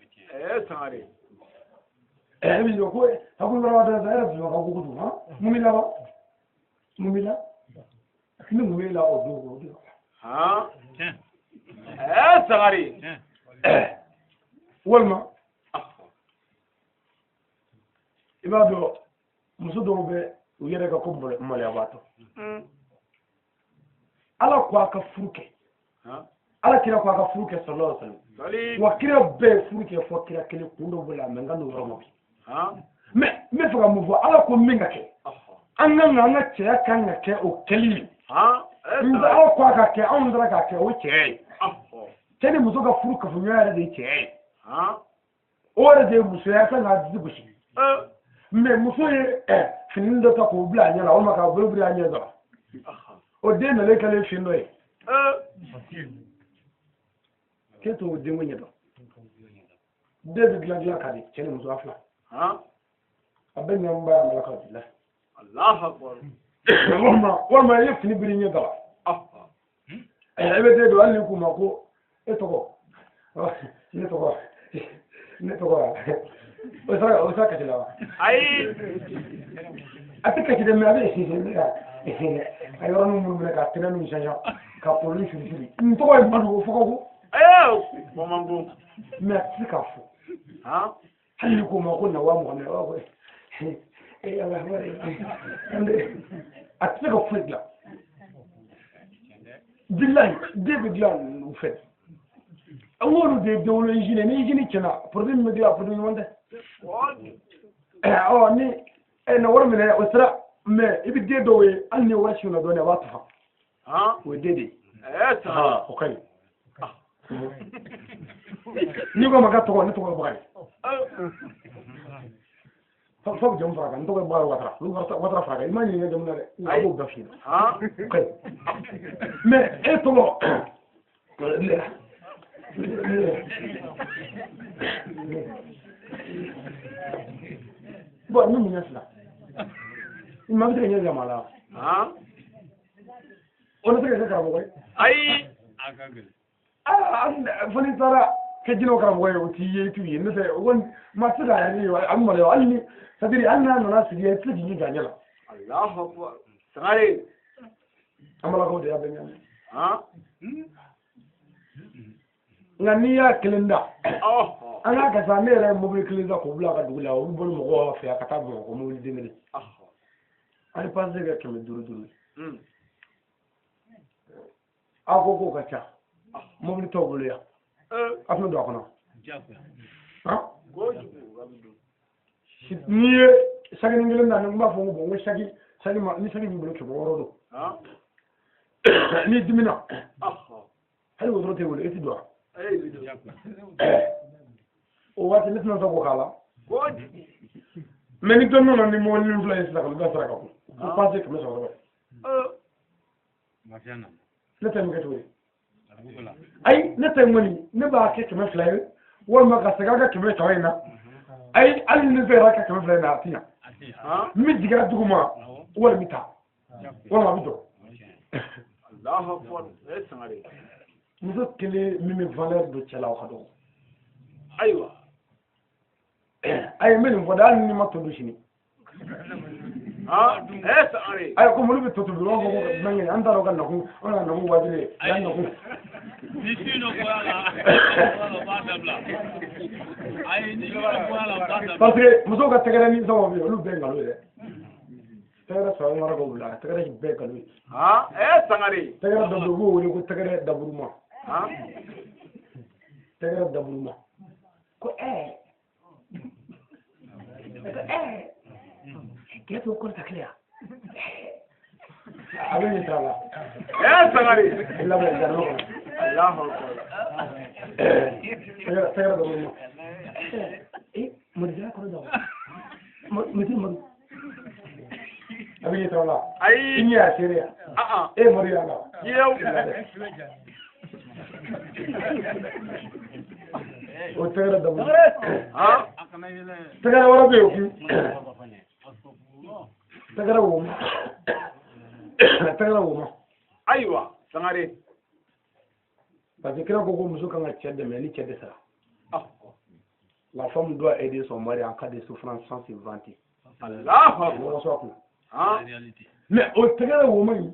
E b'i jɔ ko hakili b'a da sa e yɛrɛ dusuma ka go kojugu mun b'i la wa? Mun b'i la? Ni mun b'i la o don o don. Sangare. Walima i b'a dɔn muso dɔw bɛ u yɛrɛ ka ko maloyabaatɔ. Ala ko a ka furu kɛ. Ala kira ko a ka furu kɛ sallallahu alaihi wasallam. Wa kira bɛɛ ye furu kɛ fɔ kira kelen kun dɔ b'o la mɛ n ka n'o yɔrɔ ma bi. Mais n bɛ fɛ ka mun fɔ Ala ko min ka kɛ. An kan ka an ka cɛya kan ka kɛ o kɛli ye. Nka Ala ko a ka kɛ anw taara k'a kɛ o cɛya ye. Cɛ ni muso ka furu kafoɲɔgɔnya yɛrɛ de ye cɛya ye. O yɛrɛ de ye musoya kan k'a disi gosi. Mais muso ye fini dɔ ta k'o bila a ɲɛ la walima k'a bolo biri a ɲɛ dɔrɔn. O den nalen kɛlen fin dɔ ye. K'e t'o denko ɲɛdɔn. Den bɛ dilan dilan ka di cɛ ni muso a fila. A bɛɛ ɲɛ ba y'a ka di la. Walima i ye fini biri ɲɛ da la. E bɛ den don hali n'i k'u ma ko e tɔgɔ ne tɔgɔ ne tɔgɔ o sera kasi la wa? Ayi. A tɛ kasi dɛ mɛ a bɛ ka yɔrɔnin minnu minɛ ka tɛnɛ ninnu sisan ka kolon siri siri. N tɔgɔ ye Madu o fɔ ka go. Bɔmango. Mɛ a tɛ se k'a fɔ. Hali n'i k'o ma ko na 20,000 a b'a fɔ Ala a tɛ se ka foyi dilan bilahi den bɛ dilan u fɛ an k'olu de ye denwolo usine ni usine tiɲɛna produit min bɛ dilan produit ɲuman tɛ ɔ ni na wari minɛ o sera mais i bɛ den dɔw ye hali ni wari siw na dɔɔnin a b'a tufa o ye den de ye o ka ɲi n'i ko ma ka tɔgɔ ne tɔgɔ ye Bakari fo jamu fara kan n tɔgɔ ye Bakari Watara olu Watara fara kan i m'a ɲininka jamu na dɛ a b'o bɛɛ f'i ɲɛna o ka ɲi mais e tɔgɔ bon ni mun ɲɛ fila i ma bɛ se ka ɲɛ jama la o ne tɛ ka kɛ karamɔgɔ ye ayi fo n'i taara kɛ jinɛw karamɔgɔ ye o t'i ye i t'u ye n'o tɛ o kɔni maa tɛ se k'a yɛrɛ ye a bɛ maloya hali ni c'est à dire hali n'a nana sigi i tɛ se k'i ɲɛ jɔ a ɲɛ la. Alahu akbar Sangare. An balakaw de y'a bɛɛ ɲagami. Nka n'i y'a kelen da. An k'a kɛ sa ne yɛrɛ ye mobili kelen ta k'o bila a ka dugu la o bɛ bɔ ni mɔgɔw fɛ yan ka taa Bamakɔ mobili den kelen. An ye passe kɛ 500 ye. Aw ko k'o ka ca mobili t'aw bolo yan a tɛna don a kɔnɔ n'i ye saki ni kelen na n b'a fɔ ko bon ko saki saki ma ni saki b'i bolo 600 don n'i dimina hali wotoro t'e bolo e ti don wa o waati ne tɛna se k'o k'a la mais ni dɔ nana ni mobili fila ye sisan ka da saraka kun ko passe 300 ne ta in kɛ cogo di ayi ne ta in kɔni ne b'a kɛ 200 ye walima ka segin a ka 300 in na ayi hali ni ne yɛrɛ ka 200 in na a ti ɲa n bɛ jigin a dugu ma walima n bɛ taa walima a bɛ jɔ muso kelen min bɛ valeur don cɛ la o ka dɔgɔ ayiwa ayi n bɛ nin fɔ dɛ hali ni ma to dun sini ayi komi olu bɛ to tobi u b'a fɔ ko dunankɛ an t'a dɔn ka nakun an ka nakun wajibi ye yan nakun. Ni si dɔ bɔra la o b'a dabila ayi ni si dɔ bɔra la o b'a dabila. Parce que musow ka tɛgɛrɛ ni sababu ye olu bɛɛ ye nkalon ye dɛ tɛgɛrɛ saba mara k'o bila tɛgɛrɛ bɛɛ ye nkalon ye. Sangare. Tɛgɛrɛ dɔ bɛ yen u b'o wele ko tɛgɛrɛ daburuma. Tɛgɛrɛ daburuma ko k'e t'o kɔrɔ ta kelen ya a bɛ ɲɛ sira la. Sangare. I labɛn janma kɔnɔ. Alahu akbar. Tɛgɛrɛ daburuma. Mɔdijala kɔrɔ da mɔdi mɔdi. A bɛ ɲɛ sira la. Ayi. I ɲɛ y'a seere ya. E mɔdi y'a la. Yew. O tɛgɛrɛ daburuma. Tɛgɛrɛ wɛrɛ bɛ yen o kun. Tɛgɛrɛ woma. Tɛgɛrɛ woma. Ayiwa Sangare. Parce que kira ko ko muso kan ka cɛ dɛmɛ ni cɛ dɛsɛra. La femme doit aider son mari en cas de souffrance sans se vanter. Allahu akbar. Mais o tɛgɛrɛ woma in.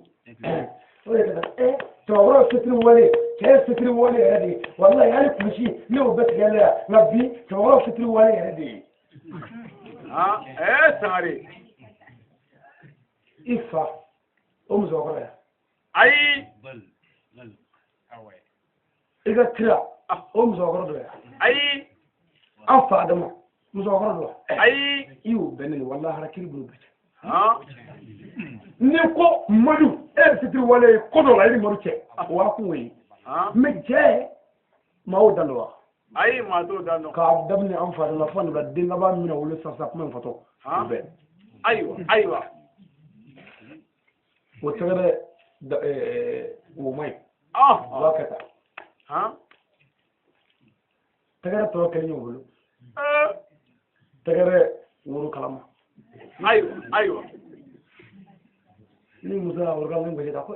O de ka taa cɛkɔrɔba fitiri wale cɛ fitiri wale yɛrɛ de ye walayi hali kulusi ne y'o bɛɛ tigɛ ne la nka bi cɛkɔrɔba fitiri wale yɛrɛ de ye. Sangare. I fa o musokɔrɔba ya. Ayi. I ka kira o musokɔrɔba dɔ ya. Ayi. An fa Adama musokɔrɔba dɔ. Ayi. I y'o bɛɛ neni walahi ala kiri bolo bɛɛ cɛ. Ni ko Madu e ye fitiri wale ye ko dɔ la i ni Madu cɛ o b'a kun o ye mais cɛ maa y'o dan dɔn wa. Ayi maa t'o dan dɔn. K'a daminɛ an fa la fo ka na bila den laban min na wolo sisan kuma in fɔtɔ o bɛɛ. Ayiwa ayiwa. O tɛgɛrɛ woma ye. O b'a kɛ tan. Tɛgɛrɛ tɔ kelen y'o bolo. Tɛgɛrɛ woro kalama. Ayiwa ayiwa. Ni muso y'a woro kalama gosi ta ko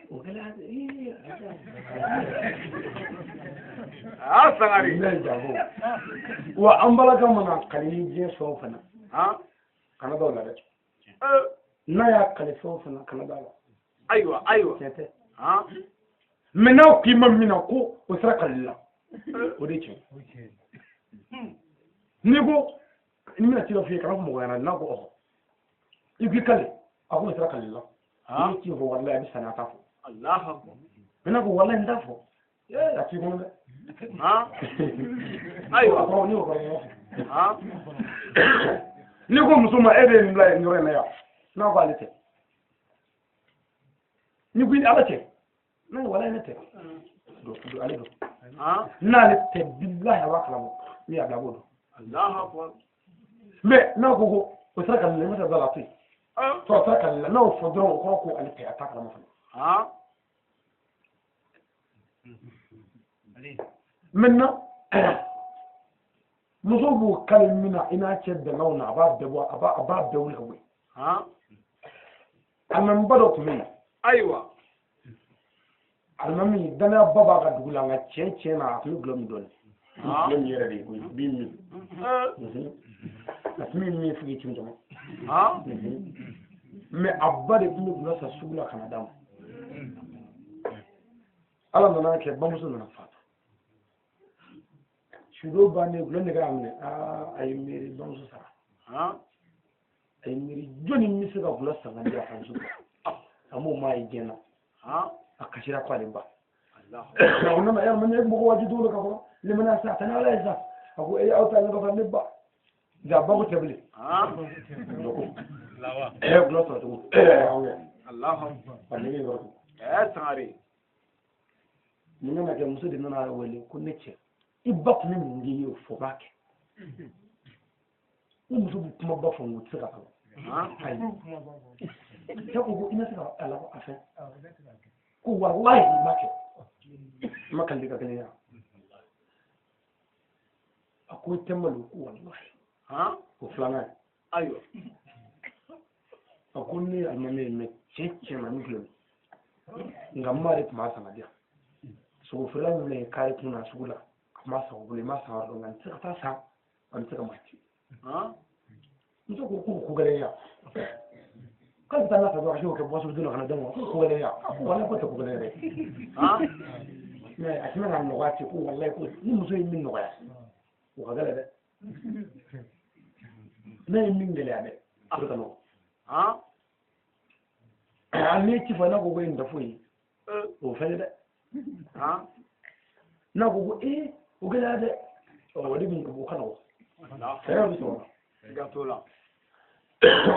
o kɛra Sangare. Ne jago. Wa an balaka mana kali ni diɲɛ fɛn o fɛn na. Kana da o la dɛ. N'a y'a kali fɛn o fɛn na kana da la. Ayiwa ayiwa. Tiɲɛ tɛ. Mais n'aw k'i ma min na ko o sera kalili la o de ye tiɲɛ ye. N'i ko n bɛna ci dɔ f'i ye kana fɔ mɔgɔ ɲɛna n'a ko ɔhɔ i k'i kale a ko ne sera kale la n'i ye ci fɔ walayi a bɛ sani a t'a fɔ mɛ n'a ko walayi n t'a fɔ a t'i kɔnɔ dɛ ayiwa kɔrɔ n'i y'o kɔrɔ ɲɔgɔn fɛ n'i ko muso ma e bɛ nin bila nin yɔrɔ in na yan n'a ko ale tɛ n'i ko i ni ala cɛ n'a ko walayi ne tɛ don ale don n'ale tɛ bilahi a b'a kalama n'i y'a bila a b'o dɔn mais n'a ko ko o sera ka nin la i ma se ka bila a to yen to a sera ka nin la n'a y'o fɔ dɔrɔn o kɔrɔ ko ale tɛ a t'a kalama fana maintenant muso b'o kale min na i n'a cɛ bɛnkanw na a b'a bɛɛ bɔ a b'a bɛɛ wuli ka bɔ yen alimamiba dɔ tun bɛ yen ayiwa alimami danayaba b'a ka dugu la nka tiɲɛ na a tun bɛ gulɔ min dɔɔnin gulɔ min yɛrɛ de ye koyi bin min a tun bɛ min fo k'i cun caman mais a ba de tun bɛ gulɔ san sugu la ka na d'a ma ala nana kɛ bamuso nana fatu sudo bannen gulɔ nɛgɛ y'a minɛ a ye miiri bamuso sara a ye miiri jɔnni bɛ se ka gulɔ san ka di a famuso ma a m'o maa ye diɲɛ na a kasira ko ale ba o nana yalima ne mɔgɔ waati dɔw la ka kɔrɔ limaniya sa a tɛ n'ala ye sa a ko ee aw ta ne ka ne ba ja ba ko tɛ bilen gulɔ sɔrɔ cogo a nege yɔrɔ sangare mun nana kɛ muso de nana wele ko ne cɛ i ba tun bɛ mun k'i ye o fɔ b'a kɛ n muso bɛ kuma ba fɔ n ko tɛ se ka kalan ayi cɛ ko ko i ma se ka a labɔ a fɛ ko walayi i ma kɛ i ma kalili ka kelen ya a ko i tɛ malo ko walayi o filanan ye ayiwa a ko ne ye alimami ye mais tiɲɛ na n filɛ nka n ma de tun b'a san ka di yan sogo feerela min filɛ nin ye kare kun na sugu la a ma san o bolo i ma san yɔrɔ dɔn nka n tɛ se ka taa san wa n tɛ se ka maa ci muso ko k'o ko gɛlɛn ya k'ale bɛ taa n'a san dɔrɔn ka se k'o kɛ boisson dun na ka na d'a ma k'o ko gɛlɛn ya a ko walayi k'o tɛ ko gɛlɛn yɛrɛ mais a tɛna ka nɔgɔya ten ko walayi ko ni muso ye min nɔgɔya o ka gɛlɛn dɛ n'a ye min gɛlɛya dɛ o de ka nɔgɔn n'i ye ci fɔ n'a ko ko nin tɛ foyi ye o fɛn ye dɛ n'a ko ko ee o gɛlɛya dɛ o de bɛ o ka nɔgɔn fɛɛrɛ bɛ sɔrɔ gato la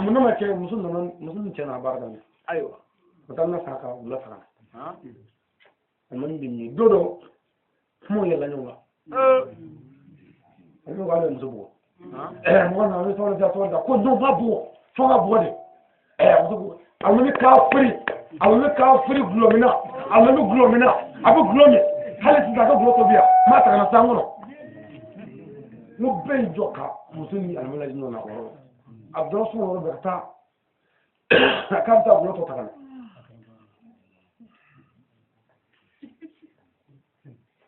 mun nana kɛ muso nana muso ni cɛ nana baara daminɛ ayiwa o taa na san ka wula fara a man bi min don dɔ kumaw yɛlɛla ɲɔgɔn kan a bɛ ko ale bɛ muso bugɔ mɔgɔ nana a bɛ sabali da sabali da ko non ba bugɔ fo ka bugɔ de muso bugɔ a bɛ kafiri a bɛ kafiri gulɔ min na a bɛ gulɔ min na a bɛ gulɔ min hali sisan a ka gulɔ tobi yan n b'a ta ka na san kɔnɔ n ko bɛɛ y'i jɔ ka muso ni alimami lajɛ ɲɔgɔn na o yɔrɔ la a dɔrɔn sɔn yɔrɔ bɛɛ ka taa k'a bɛ taa gulɔ tɔ ta ka na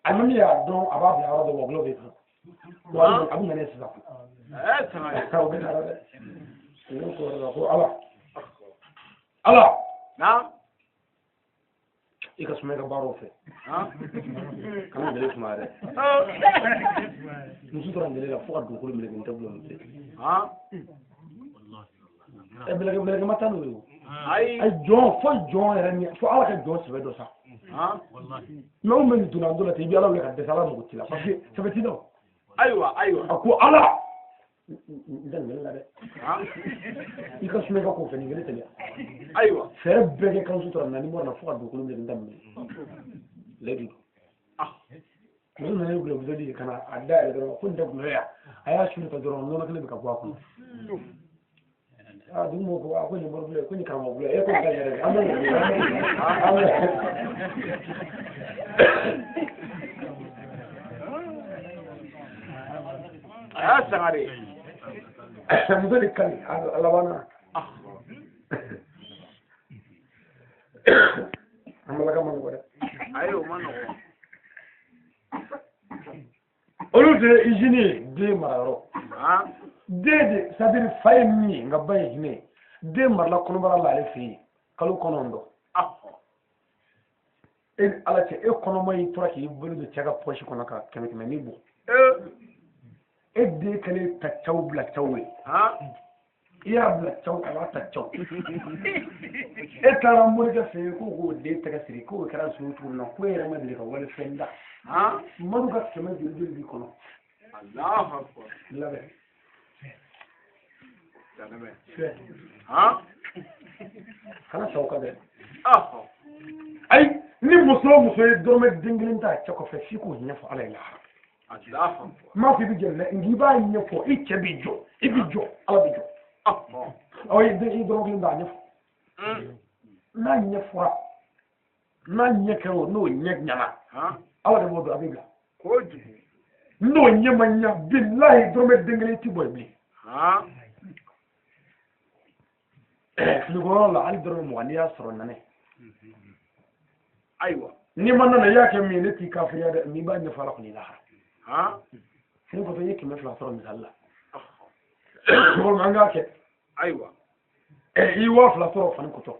alimami y'a dɔn a b'a bila yɔrɔ dɔ wa gulɔ bɛ kan wa a bɛ na ne sisan o bɛ na dɛ ne ko yɔrɔ la ko ala ala i ka suma i ka baaraw fɛ kana gɛlɛ suma dɛ muso tora gɛlɛ la fo ka dugukolo meleke n tɛ gulɔ min bilen meleke ma taa n'o ye o ayi jɔn fo jɔn yɛrɛ ni fo ala ka jɔn sɛbɛ dɔ sa mais anw bɛ nin donna an dɔ la ten i bɛ ala wele ka dɛsɛ ala mago t'i la parce que sɛbɛ t'i la o ayiwa ayiwa a ko ala n tɛ nin gɛlɛ la dɛ i ka suma i ka ko fɛ nin gɛlɛ teliya ayiwa fɛɛrɛ bɛɛ kɛ kan sutura na ni bɔra na fo ka dugukolo meleke n tɛ minɛ layidu don muso nana ye gulɔ buteli ye ka na a da yɛlɛ dɔrɔn ko nin tɛ gulɔ ye a y'a su ta dɔrɔn nɔnɔ kelen bɛ ka bɔ a kɔnɔ dugu mɔgɔw ko a ko nin bɔra gulɔ ye ko nin karamɔgɔ gulɔ ye e ko nin ka yɛrɛ an bɛ an bɛ a y'a sangare muso de kali a laban na an balaka ma nɔgɔ dɛ ayi o ma nɔgɔ olu de ye izini ye den marayɔrɔ den de c'est à dire fa ye min ye nka ba ye hinɛ ye den marala kɔnɔbara la ale fɛ yen kalo 9 e ni ala cɛ e kɔnɔma y'i tora k'i bolo don cɛ ka pɔsi kɔnɔ ka 100 ni bɔ E den kɛlen ta caw bila caw ye. I y'a bila caw, a b'a ta caw. E taara morikɛ fɛ yen ko k'o den tɛgɛ siri, k'o kɛra so cogo min na, ko e yɛrɛ ma deli ka walifɛn da. Madu ka kɛmɛ joli joli b'i kɔnɔ. Allahu akbar. Labɛn. Fɛ. Kana sa o kan dɛ. Ayi, ni muso o muso ye dɔrɔmɛ den kelen ta cɛ kɔfɛ, f'i k'o ɲɛfɔ Ala ye lahara. N m'a fɔ i bɛ jɛn dɛ, nka i b'a ɲɛfɔ, i cɛ b'i jɔ, i b'i jɔ, Ala b'i jɔ. Aw ye den i dɔrɔmɛ kelen ta, a ɲɛfɔ. N'a ɲɛfɔra, n'a ɲɛ kɛra o, n'o ɲɛ ɲɛna, Ala de b'o dɔn, a b'i bila. N'o ɲɛ ma ɲa, bilahi dɔrɔmɛ den kelen ti bɔ yen bilen. Finikɔrɔ la, hali dɔrɔmɛ 20 n'i y'a sɔrɔ nɛnɛ. Ayiwa. N'i ma nana, i y'a kɛ min ye, ne t'i kafiriya dɛ, n'i b'a ɲɛfɔ Ala kɔni lahara. Fini kɔfɛ i ye 200 sɔrɔ misali la. Walima an k'a kɛ. Ayiwa. I ye 2000 sɔrɔ fani kɔtɔ.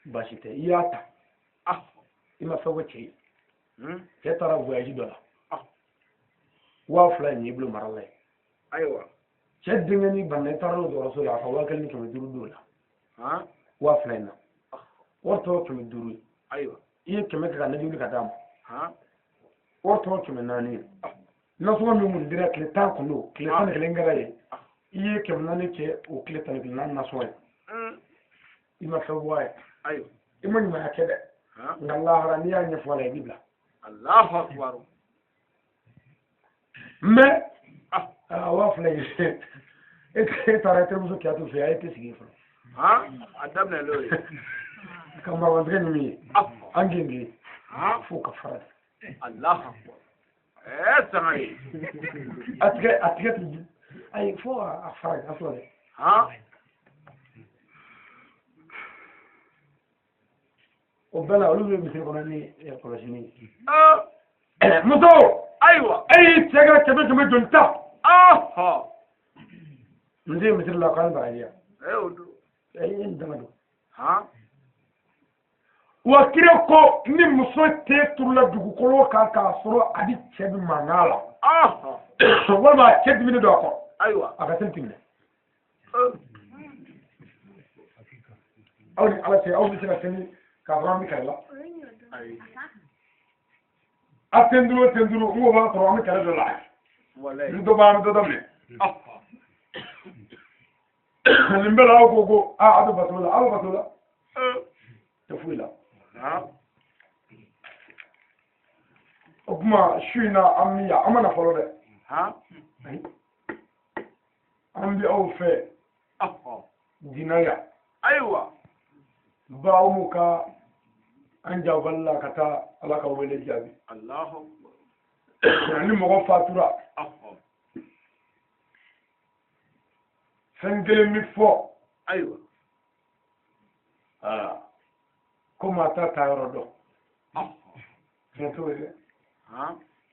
Baasi tɛ, i y'a ta. I ma fɛn fɔ cɛ ye. Cɛ taara voyage dɔ la. 2000 in y'i bolo mara la ye. Ayiwa. Cɛ denkɛnin banna, i taara n'o dɔgɔtɔrɔso la, a ka 1500 d'o la. 2000 in na. Wari tɔ 500 ye. Ayiwa. I ye 100 kɛ ka najuli ka d'a ma. Wari tɔ 400 ye. Nasɔngɔ min kun dira tile 10 kun don, tile 11 kɛra ye. I ye 400 kɛ o tile 11 na nasɔngɔ ye. I ma fɛn bɔ a ye. Ayiwa. I ma ɲumanya kɛ dɛ. Nka lahara n'i y'a ɲɛfɔ a la, i b'i bila. Allahu akbar. Mais 2000 in, e taara i terimuso Kiyatu fɛ yen, a ye te sigi yen fɔlɔ. A daminɛ n'o ye. Ka marabantigɛ ni min ye, an genge f'o ka fara de. Allahu akbar. Sangare. A tigɛ ti di. Ayi, fo a fara a fila dɛ. O bɛɛ la, olu bɛ misiri kɔnɔ ni kɔlɔsini ye. Muso. Ayiwa. E y'i cɛ ka kɛmɛ kɛmɛ joli ta. N den misiri la k'an baraji yan. O don. E ye nin dama don. Wa kira ko ni muso tɛ turula dugukolo kan k'a sɔrɔ a ni cɛ bɛ mankan la. Walima a cɛ diminen don a kɔrɔ. Ayiwa. A ka seli ti minɛ. Aw ni Ala cɛ, aw bɛ se ka seli k'a sɔrɔ an bɛ kɛlɛ la. A ten duuru o ten duuru, n ko b'a sɔrɔ an bɛ kɛlɛ dɔ la. Ni dɔ b'an bɛ dɔ daminɛ. Nin bɛɛ la aw ko ko aa aw bɛ bato la, aw bɛ bato la. Tɛ foyi la. O tuma su in na an bɛ yan, an ma na fɔlɔ dɛ. An bɛ aw fɛ Dina yan. Ayiwa. Ba aw m'u ka an jabali la ka taa Ala ka wele jaabi. Allahu akbar. Ni mɔgɔ fatura. Fɛn kelen bɛ fɔ. Ayiwa. Ko maa t'a taayɔrɔ dɔn. Tiɲɛ t'o ye dɛ.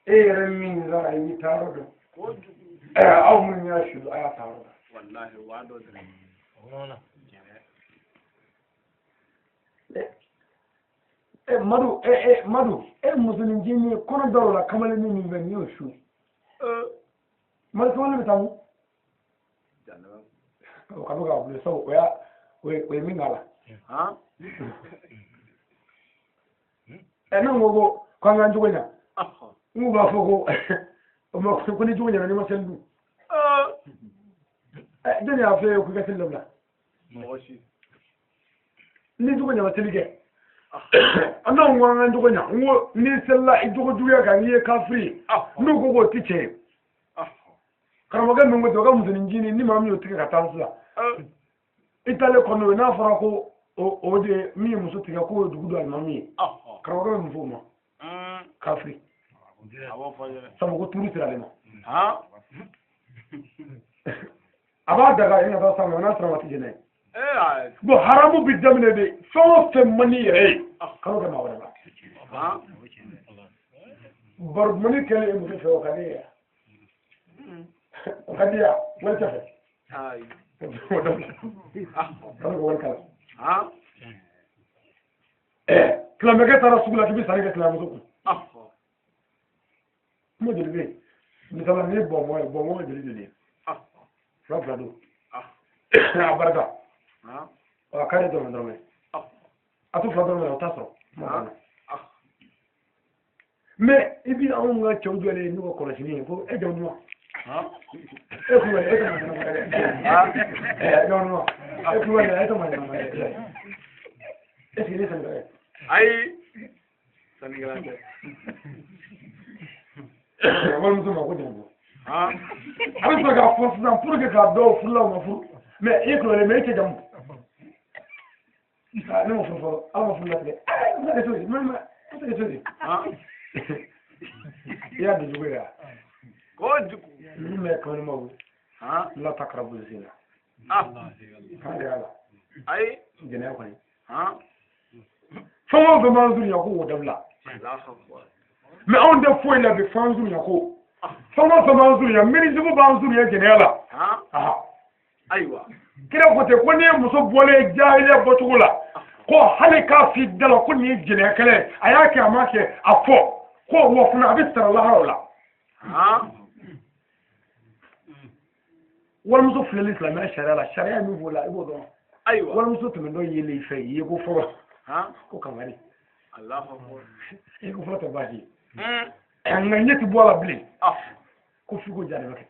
E yɛrɛ min sara i b'i taayɔrɔ dɔn. Aw minnu y'a su a y'a taayɔrɔ dɔn. Walahi o b'a dɔn dɛ. Madu, Madu, e musonin ye kɔnɔ da o la kamalennin min bɛ nin y'o su. Madu kamalen bɛ taa mun? O ka bɔ k'a bolo sabu o y'a o ye min k'a la. Ne ko k'an k'an cogo ɲa. N k'u b'a fɔ ko o ma ko ni cogo ɲɛna n'i ma seli dun. Jɔnni y'a fɔ e ye k'i ka seli dabila? Mɔgɔ si. Ni cogo ɲɛna seli kɛ. An n'anw ko an k'an cogo ɲa, n ko n'i selila i jogo juguya kan n'i ye kafiri ye, n'u ko k'o ti tiɲɛ ye. Karamɔgɔkɛ min ko ten, o ka musonin ncinin ni maa min y'o tigɛ ka taa sisan. I taalen kɔnɔ ye, n'a fɔra ko o de min ye muso tigɛ k'o ye dugu dɔ alimami ye. Karamɔgɔkɛ bɛ mun fɔ o ma? Kafiri. Sabu ko tuuru sera ale ma. A b'a daga i ka taa sanfɛ, n'a sera waati jɛnɛ ye. Bon, haramu bi daminɛ de, fɛn o fɛn man di yɛrɛ ye, kalo kɛ maa wɛrɛ la. Baromani kɛlen e muso fɛ, o ka di ye, o ka di ya, wari tɛ fɛ. O dabila. Kalo kɛ wari kala. Silamɛkɛ taara sugu la k'i bɛ sanni kɛ silamɛmuso kun. Kuma joli bɛ yen? Misala ni ye bɔnbɔn ye, bɔnbɔn ye joli joli ye? Fila fila don. A barika. A kari dɔrɔmɛ dɔrɔmɛ. A to fila dɔrɔmɛ la, o t'a sɔrɔ. Mais i bi anw ka cɛw jɔlen n'u ka kɔlɔsili ye ko e jamu duman. E kulubali e tɛ maa ɲɛnama ye dɛ. Ɛ jamu duman. E kulubali e tɛ maa ɲɛnama ye dɛ. Est ce que ne sannikɛla ye? Ayi. Sannikɛla tɛ. Walimuso ma ko jamu duman. A bɛ sɔrɔ k'a fɔ sisan pour que k'a dɔw furula u ma furu. Mais e kulubali mais e tɛ jamu. Ne ma furu fɔlɔ, aw ma furu latigɛ. Ɛɛ n bɛ se ka cogo di? N bɛ se ka cogo di? I y'a don jugu ye wa? Kojugu. Ninnu bɛ kamalen la ta kɛra burusi la. Kan de y'a la. Ayi. Jɛnɛya kɔni. Fɛn o fɛn b'an surunya ko o dabila. Mais anw tɛ foyi la bi f'an surunya ko. Fɛn o fɛn b'an surunya, minijugu b'an surunya jɛnɛya la. Ayiwa. Kira ko ten ko n'i ye muso bɔlen jahiliya bɔcogo la, ko hali k'a f'i da la ko nin ye jɛnɛya kɛlɛ ye, a y'a kɛ a m'a kɛ, a fɔ ko wa fana a bɛ sara lahara o la. Walimuso filɛli silamɛya sariya la, sariya min b'o la i b'o dɔn. Ayiwa. Walimuso tɛmɛntɔ yelen i fɛ i ye ko fɔlɔ. Ko kangari. I ko fɔlɔ tɛ baasi ye. Nka ɲɛ ti bɔ a la bilen. Ko f'i ko ja de bɛ kɛ.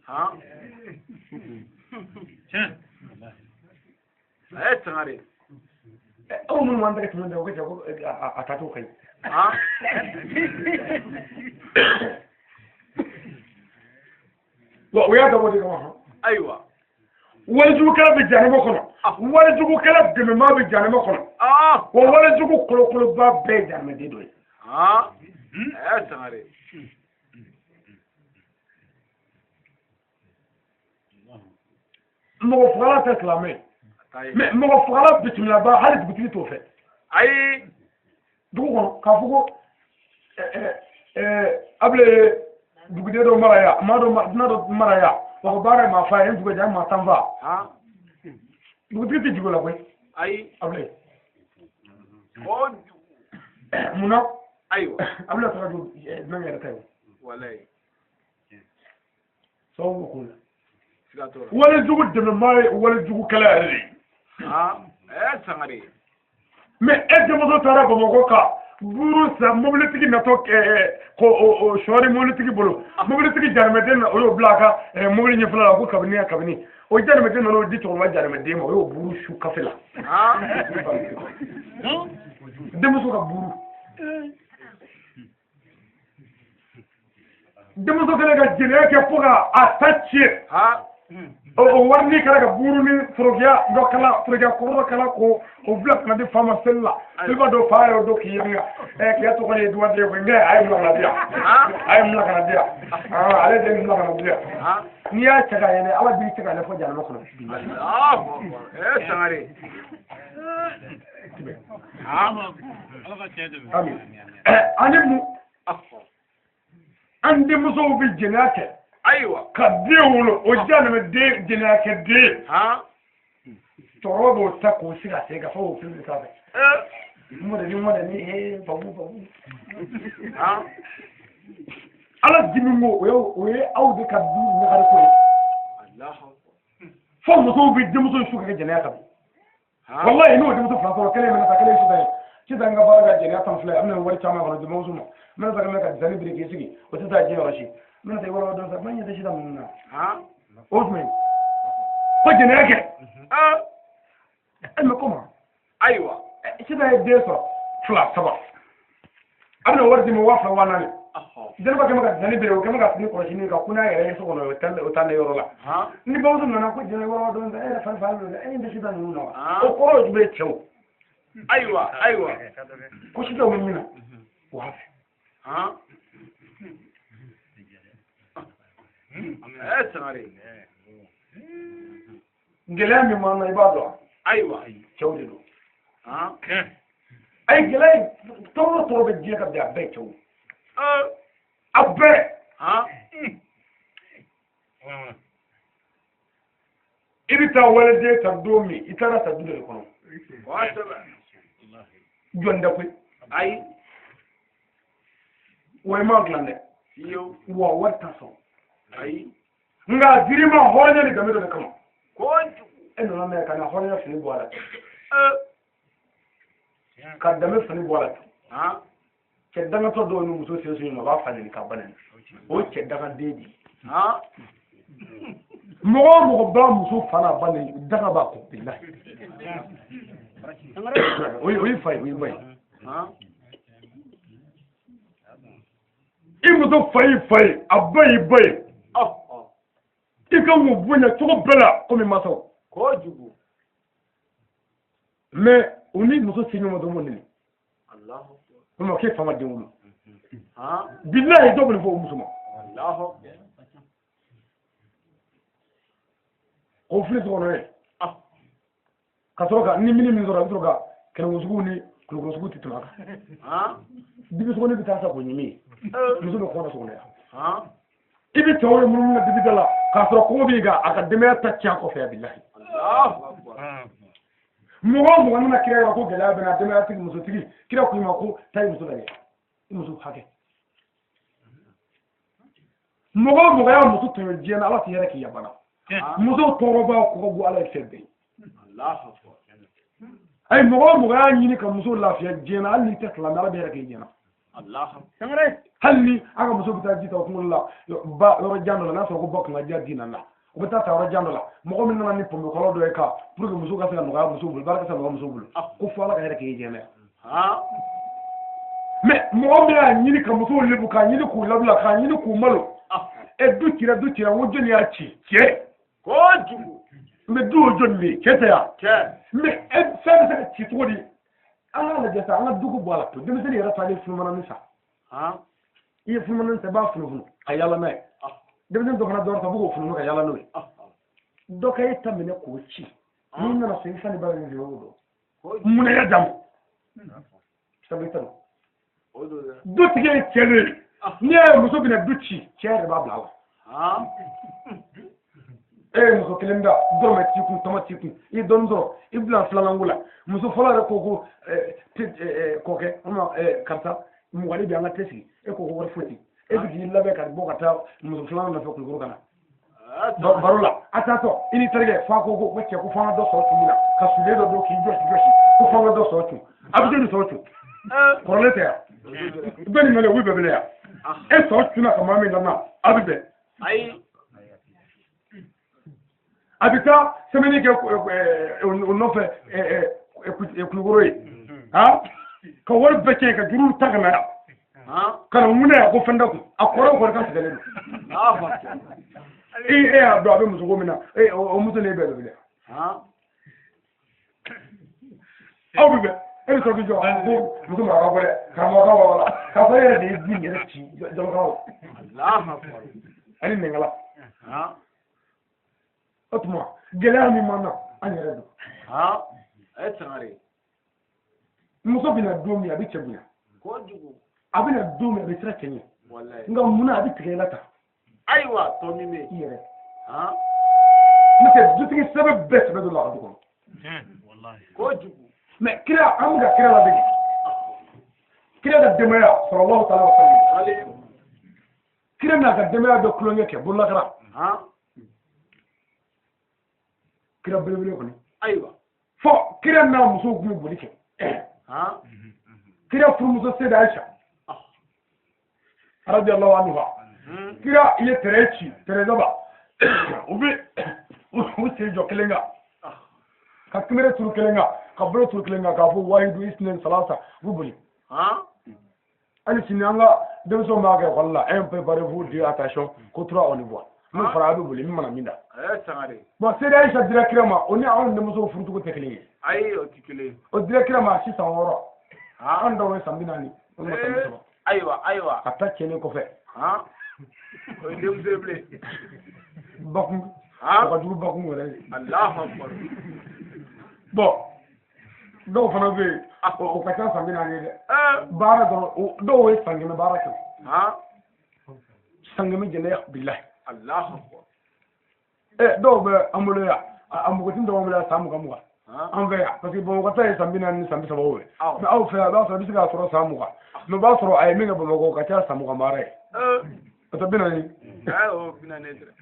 A ye sangare. Aw minnu b'an tɛgɛ tɛmɛ o ka ca ko a taacogo ka ɲi. Wa o y'a dabɔ de kama. Ayiwa. Walijugukɛla bɛ jahanama kɔnɔ. Walijugukɛla dɛmɛbaa bɛ jahanama kɔnɔ. Wa walijugu kolokoloba bɛɛ ye jahanamaden dɔ ye. A ye sangare. Mɔgɔ fagala tɛ silamɛ ye. Mais mɔgɔ fagala bisimilaba hali dugutigi t'o fɛ. Ayi. Dugu kɔnɔ k'a fɔ ko abile ye duguden dɔ mara yan, maa dɔ dunan dɔ mara yan, wa ko baara ye maa fa ye, n dugu jɛ maa tan fa. Dugutigi tɛ jigin o la koyi. Ayi. Abile. Munna? Ayiwa. Abile taara don dunan yɛrɛ ta ye. Walayi. Sababu b'o la. Walejugu dɛmɛbaa ye walejugukɛla yɛrɛ de ye. Sangare. Mais e denmuso taara Bamakɔ ka buru san mobilitigi natɔ ko o sɔɔri mobilitigi bolo, mobilitigi jarimɛden na o y'o bila a ka mobili ɲɛfɛla la ko kabini ya kabini o jarimɛden nana o di cɛkɔrɔba jarimɛden ma o y'o buru su kafe la. Denmuso ka buru. Denmuso kɛlen ka jɛnɛya kɛ fo ka a ta tiɲɛ. O wari ni kɛra ka buru ni forokiya dɔ kala, forokiya kɔrɔ dɔ kala ko o bila ka na di fa ma seli la. Seliba dɔ fa yɛrɛ dɔ k'i yanga. K'i tɔgɔ ye duwaden ye koyi, nka a ye bila ka na di yan. A ye bila ka na di yan. Ale de ye bila ka na di yan. N'i y'a cɛ ka yɛlɛ, Ala b'i cɛ ka yɛlɛ fo jahanama kɔnɔ. Sangare. Amin. Ani mun? An denmusow bɛ jɛnɛya kɛ. Ayiwa. Ka den wolo, o jahanama den jɛnɛya kɛ den. Cɛkɔrɔba b'o ta k'o sigi a sen kan fo k'o fili sanfɛ. Mɔdɛli mɔdɛli ee babu babu. Ala dimi ko o ye aw de ka du ɲagari ko ye. Fo musow bɛ denmuso su ka kɛ jɛnɛya kan. Walayi n'o denmuso fila sɔrɔ, kelen bɛna taa kelen su ta ye. Sisan n ka baara ka jɛnɛya tan filɛ, an bɛna wari caman kɔnɔ di bamuso ma. N bɛna taa ka zani biri k'i sigi, o tɛ taa diɲɛ yɔrɔ si. N bɛna taa i wala dɔn sa, n ɲɛ tɛ sisan ninnu na. O jumɛn? Ko jɛnɛya kɛ. Mais comment? Ayiwa. Sisan ye den sɔrɔ fila saba. A bɛna wari di ma 2000 4000. Jɛnɛba kɛmɛ ka zani biri, o kɛmɛ ka fini kɔlɔsi ni ka kun n'a yɛrɛ ye so kɔnɔ, o taa ne yɔrɔ la. Ni bamuso nana ko jɛnɛ wala dɔn sa, e yɛrɛ fari fari don, e ɲɛ tɛ sisan ninnu na wa? O kɔrɔ ye jumɛn ye cɛw? Ayiwa, ayiwa. Ko sisan bɛ min na, o b'a fɛ. Sangare. Gɛlɛya min b'an na i b'a dɔn. Ayiwa. Cɛw de don. Ayi gɛlɛya tɔɔrɔ o tɔɔrɔ bɛ diɲɛ ka bi a bɛɛ ye cɛw. A bɛɛ. I bɛ taa waliden ta don min, i taara ta du dɔ de kɔnɔ. Jɔn tɛ koyi. Ayi. Wa i m'a dilan dɛ. Wa wari t'a sɔrɔ. Ayi. Nka dir'i ma hɔrɔnya ni danbe dɔ de kama. E nana n'a ye ka na hɔrɔnya fini bɔ a la. Ka danbe fini bɔ a la. Cɛ dangatɔ dɔw ni muso sen so ɲuman a b'a fa nɛni k'a ba nɛni. O ye cɛ dangaden de ye. Mɔgɔ o mɔgɔ b'a muso fa n'a ba nɛni daga b'a kɔ bilahi. O ye fa ye o ye ba ye. I muso fa y'i fa ye a ba y'i ba ye. I kan k'u bonya cogo bɛɛ la komi mansaw. Kojugu. Mais u ni muso se ɲɔgɔn ma dɔrɔn u b'o nɛni. O ma k'e fa ma den wolo. Bilahi dɔw bɛ nin fɔ o muso ma. K'o fili so kɔnɔ ye. Ka sɔrɔ ka ni mini min sɔrɔ a bɛ sɔrɔ ka kɛnɛkosugu ni kulukorosugu tɛ tɛmɛ a kan. Dibi sogoni bɛ taa sa k'o ɲimi ye. Muso bɛ kɔnɔ sogoni yan. I bɛ cɛw ye munumunu na dibi da la k'a sɔrɔ kɔngɔ b'i kan a ka denbaya ta tiɲɛ kɔfɛ yan bilahi. Mɔgɔ o mɔgɔ nana kira yɔrɔ ko gɛlɛya bɛ na denbayatigi musotigi kira ko i ma ko taa i muso lajɛ i muso hakɛ. Mɔgɔ o mɔgɔ y'a muso tɔɲɔ diɲɛ na Ala tɛ hɛrɛ k'i ya bana. Muso tɔɔrɔbaa kɔgɔ bɔ Ala ye fɛn bɛɛ ye. Ayi mɔgɔ o mɔgɔ y'a ɲini ka muso lafiya diɲɛ na hali n'i tɛ silamɛ Ala bɛ hɛrɛ k'i ɲɛna. Hali ni a ka muso bɛ taa ji ta o kunkolo la ba yɔrɔ jan dɔ la n'a sɔrɔ ko ba kun ka diya di nana u bɛ taa ta yɔrɔ jan dɔ la mɔgɔ min nana ni pɔnpekɔlɔ dɔ ye ka pour que muso ka se ka nɔgɔya muso bolo baara ka se ka nɔgɔya muso bolo ko fo Ala ka hɛrɛ k'i ɲɛna. Mais mɔgɔ min y'a ɲini ka musow lebu k'a ɲini k'u labila k'a ɲini k'u malo ɛ du cira n ko jɔnni y'a ci cɛ. Kojugu. Mais du o jɔnni de ye cɛ tɛ yan. Mais e fɛn bɛ se ka ci cogo di? An k'a lajɛ sa an ka dugu bɔ a la pewu denmisɛnnin yɛrɛ taalen funumananin san. I ye funumananin san i b'a funufunu ka yaala n'a ye. Denmisɛnnin dɔ fana dɔrɔn ta b'o funufunu ka yaala n'o ye. Dɔ ka e ta minɛ k'o ci. N'i nana so i fa ni ba bɛ min f'i ye o b'o dɔn. Munna i y'a d'a ma? Sabu i ta don. Dutigi ye cɛ de ye. N'i y'a ye muso bɛna du ci cɛ yɛrɛ b'a bila a la. E ye muso kelen da dɔrɔmɛ t'i kun tama t'i kun i ye dɔɔnin sɔrɔ i bila filanan ko la muso fɔlɔ yɛrɛ ko ko kɔkɛ walima karisa mugani bɛ an ka te sigi e ko ko wari foyi tɛ e bɛ k'i labɛn ka bɔ ka taa muso filanan nɔfɛ Kulukoro ka na baro la a taatɔ i ni terikɛ fa ko ko cɛ ko f'an ka dɔ sɔrɔ tun min na ka sulen dɔ don k'i jɔsi jɔsi ko f'an ka dɔ sɔrɔ tun a bɛ joli sɔrɔ tun kɔrɔlen tɛ yan bɛɛ ni mɛlɛ u bɛ bɛɛ yan e sɔrɔ tunna ka maa min lamɛn a bɛ bɛn. A bɛ taa semaine kɛ o nɔfɛ Kulukoro ye ka wari bɛɛ tiɲɛ ka juruw ta ka na yan ka na mun na yan ko fɛn tɛ kun a kɔrɔ kɔni ka tigɛlen don e y'a dɔn a bɛ muso ko min na o muso ni e bɛɛ bɛ wuli aw bɛ bɛn e bɛ sɔrɔ k'i jɔ ko muso maraka ko dɛ karamɔgɔ ka wala k'a fɔ e yɛrɛ de ye du in yɛrɛ ci jɔlɔkala la ani nɛnkala. O tuma gɛlɛya min b'an na an yɛrɛ don. Muso bɛna don min a bɛ cɛ bonya. A bɛna don min a bɛ siran cɛ ɲɛ. Nka munna a bɛ tigɛ i la tan? Ayiwa tɔ min bɛ i yɛrɛ. N'o tɛ dutigi sɛbɛ bɛɛ sɛbɛ don la a ka du kɔnɔ. Kojugu. Mais kira an bɛ ka kira ladege. Kira ka denbaya sallallahu ta'ala wa sallam. Kira n'a ka denbaya bɛ tulonkɛ kɛ bololakara. Kira belebele kɔni. Ayiwa. Fɔ kira n'a musow tun bɛ boli kɛ. Kira furumuso Seyida Ayisa. Radiyallahu anha. Kira ye tɛrɛ ci tɛrɛ daba. U bɛ u sen jɔ kelen kan. Ka kimere turu kelen kan ka bolo turu kelen kan k'a fɔ wahidu isnen salasa u bɛ boli. Hali sini an ka denmisɛnw b'a kɛ ekɔli la un préparez-vous deux attention ko trois on y voit. Min fara a bɛ boli min mana min da. Bon Seyida Ayisa dira kira ma o ni anw denmusow furucogo tɛ kelen ye. Ayi o tɛ kelen ye. O dira kira ma a si san 6. An dɔw ye san 40 walima san 30. Ayiwa ayiwa. Ka taa cɛnni kɔfɛ. O ye denmuso ye bilen. Bakun. O ka jugu bakun yɛrɛ ye. Alahu akibaru. Bon dɔw fana bɛ yen o ka ca san 40 ye dɛ. Baara dɔrɔn dɔw ye san 100 baara kɛ. San 100 jɛnɛya bilahi. Alahu akibaru. Dɔw bɛ an bolo yan a npogotini dɔw b'an bolo yan san 20 20. An fɛ yan parce que Bamakɔ ta ye san 40 ni san 30 o ye. Mais aw fɛ yan a b'a sɔrɔ i bɛ se k'a sɔrɔ san 20. Mais o b'a sɔrɔ a ye min kɛ Bamakɔ ka ca san 20 baara ye. O tɛ 40. Awɔ 40 tɛ.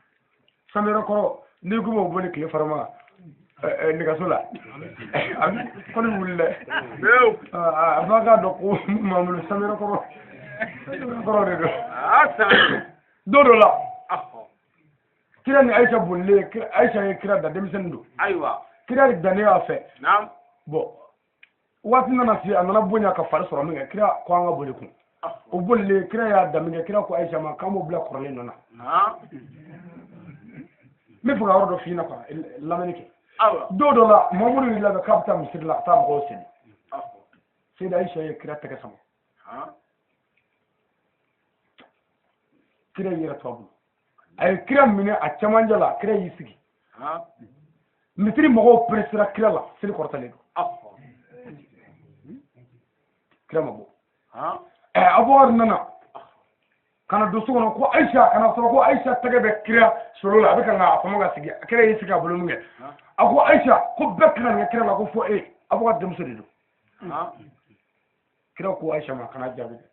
Samiyɛ kɔrɔ n'i ko b'o bɔ ni tile farama nɛgɛso la a bɛ kɔni wuli dɛ. A f'a k'a dɔn ko Mamadu samiyɛ kɔrɔ kɔrɔ de don. Don dɔ la. Kira ni Ayisa bolilen Ayisa ye kira da denmisɛnnin don. Ayiwa. Kira de dannen y'a fɛ. Naam. Bon waati nana se a nana bonya ka fari sɔrɔ min kɛ kira ko an ka boli kun. O bolilen kira y'a da min kɛ kira ko Ayisa ma k'an b'o bila kɔrɔlen nɔ na. N bɛ fɛ ka yɔrɔ dɔ f'i ɲɛna quoi lamɛnni kɛ. Don dɔ la Mamadu y'i labɛn k'a bɛ taa misiri la ka taa mɔgɔw seli. Seyida Ayisa ye kira tɛgɛ sama. Kira y'i yɛrɛ to a bolo. A ye kira minɛ a cɛmancɛ la kira y'i sigi. Misiri mɔgɔw peresera kira la seli kɔrɔtalen don. Kira ma bɔ. Abubakar nana ka na don so kɔnɔ ko Ayisa ka na sɔrɔ ko Ayisa tɛgɛ bɛ kira solo la a bɛ ka na a fama ka sigi kira y'i sigi a bolo min kɛ a ko Ayisa ko bɛɛ kana nin kɛ kira la ko fo e Abubakar denmuso de don. Kira ko Ayisa ma kana jaabi dɛ.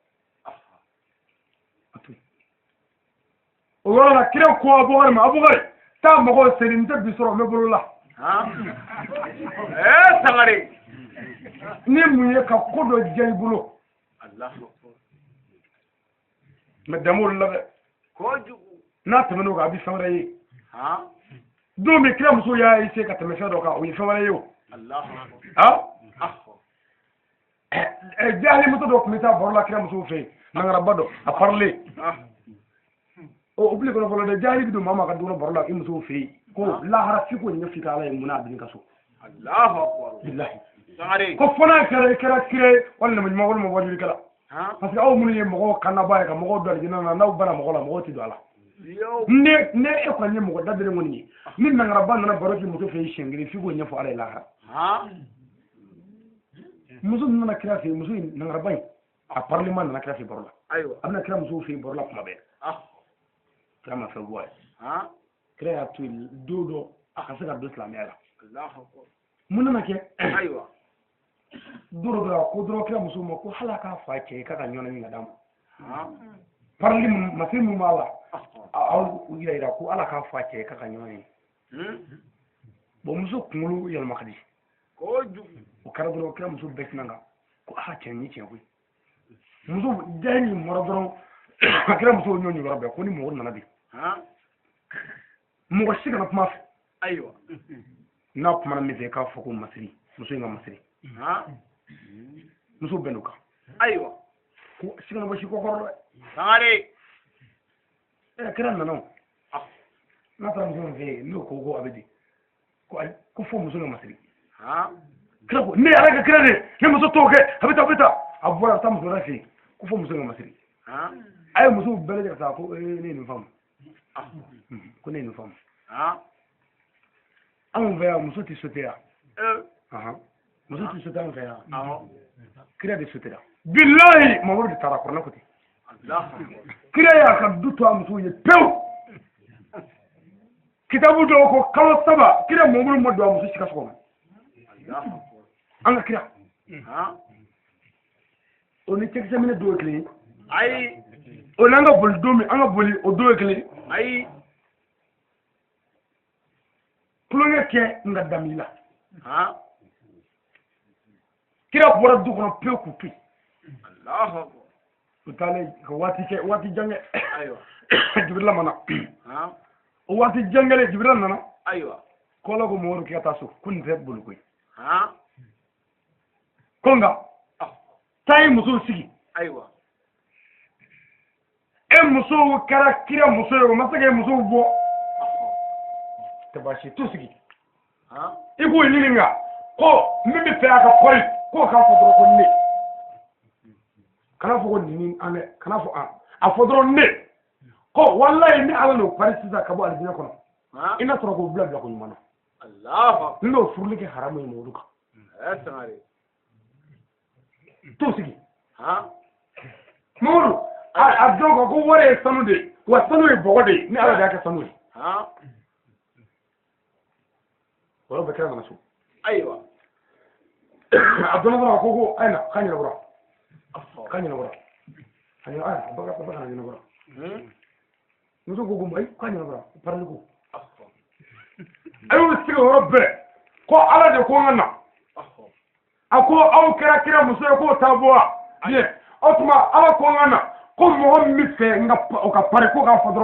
A to yen. O yɔrɔ la kira ko Abubakar ma Abubakar taa mɔgɔw seli n tɛ bi sɔrɔ n bɛ bolo la. Sangare. Ni mun ye ka ko dɔ diya i bolo. Mais dan m'olu la dɛ. N'a tɛmɛn'o kan a bɛ fɛn wɛrɛ ye. Don min kira muso y'a essayer ka tɛmɛ fɛn dɔ kan o ye fɛn wɛrɛ ye o. Jahilimuso dɔ tun bɛ taa baro la kira musow fɛ yen nangaraba dɔ a parilen. O bili kɔnɔ fɔlɔ dɛ jahili bɛ don maa ma ka du kɔnɔ baro la i musow fɛ yen ko lahara f'i k'o ɲɛf'i ka Ala ye mun na a bin ka so. Bilahi. Ko fo n'a kɛra i kɛra kira ye walima ɲuman walima wajulikɛla. Parce que aw minnu ye mɔgɔw kannabaa ye ka mɔgɔw don alijinɛ na n'aw banna mɔgɔ la mɔgɔw tɛ don a la. Ne e kɔni ye mɔgɔ dabere kɔni ye ni nangaraba nana baro k'i muso fɛ yen siɲɛ kelen f'i k'o ɲɛfɔ Ala ye lahara. Muso nana kira fɛ yen muso in nangaraba in a parlement nana kira fɛ baro la. A bɛna kira musow fɛ yen baro la kuma bɛɛ. Kira ma fɛn bɔ a ye. Kira y'a to yen don dɔ a ka se ka don silamɛya la. Mun nana kɛ? Don dɔ la ko dɔrɔn kira musow ma ko hali a k'a fa cɛ ye k'a ka ɲɔnɔ ɲini ka d'a ma. Parili mun masiri mun b'a la aw yira ko ala k'a fa cɛ ye k'a ka ɲɔnɔ ɲini. Bon muso kunkolo yɛlɛma ka di. O kɛra dɔrɔn kira muso bɛɛ sinna kan ko aa cɛ nin tiɲɛ koyi. Muso jahili mɔra dɔrɔn a kira musow ɲɔgɔn yɔrɔ bɛɛ ko ni mɔgɔ nana bi. Mɔgɔ si kana kuma fɛ. Ayiwa. N'a kumana min fɛ i k'a fɔ ko masiri muso in ka masiri. Muso bɛn n'o kan. Ayiwa. Ko si kana bɔ si kɔ kɔrɔ dɛ. Sangare. Kira nana o. N'a taara muso min fɛ yen n'o ko ko a bɛ di ko ayi ko fo muso ka masiri. Kira ko ne yɛrɛ ka kira de ne muso t'o kɛ a bɛ taa a bɛ taa a bɔra a bɛ taa muso wɛrɛ fɛ yen ko fo muso ka masiri. A ye musow bɛɛ lajɛ ka taa ko ne ye nin faamu. Ko ne ye nin faamu. Anw fɛ yan muso tɛ sote yan. Muso tɛ sote anw fɛ yan. Kira de sotera. Bilahi Mamadu de taara kɔrɔnɛ ko ten. Kira y'a ka du to a musow ye pewu. Kitabu dɔw ko kalo 3 kira Mamadu ma don a muso si ka so kɔnɔ. An ka kira. O ni cɛkisɛ minɛ don ye kelen ye. Ayi. O n'an ka boli don min an ka boli o don ye kelen ye. Ayi. Tulonkɛ kɛ n ka dami la. Kira bɔra du kɔnɔ pewu k'u to yen. U taalen ka waati kɛ waati jan kɛ. Jibirila ma na. O waati jan kɛlen Jibirila nana. Ayiwa. Ko Ala ko Mamadu k'i ka taa so ko nin tɛ boli ko ye. Ko nka taa i musow sigi. Ayiwa. E musow kɛra kira muso ye o ma se k'e musow bɔ. Tɛ baasi t'u sigi. I k'o ɲininka ko min bɛ fɛ a ka kɔri k'o k'a fɔ dɔrɔn ko ne. Kana fɔ ko nin an dɛ kana fɔ an a fɔ dɔrɔn ne ko walayi ni Ala n'o pari sisan ka bɔ alijinɛ kɔnɔ i n'a sɔrɔ k'o bila ko ɲuman na. N'o furuli kɛ haramu ye mɔgɔw kan. T'o sigi. Mamadu a dɔn ko wari ye sanu de ye wa sanu ye bɔgɔ de ye ni Ala de y'a kɛ sanu ye. O yɔrɔ bɛɛ kira nana so. Ayiwa. A donna dɔrɔn, a ko a ye na, k'a ɲɛnabɔra, k'a ɲɛnabɔra, a ɲɛna, a baga baga ɲɛnabɔra. Muso ko ayi, k'a ɲɛnabɔra, parili ko. A y'u sigi o yɔrɔ bɛɛ ko Ala de ko n ka na. A ko aw kɛra kira muso ye, k'o t'a bɔ wa? Bien, o tuma Ala ko n ka na, ko mɔgɔ min bɛ fɛ n ka o ka pari, ko k'a fɔ dɔrɔn.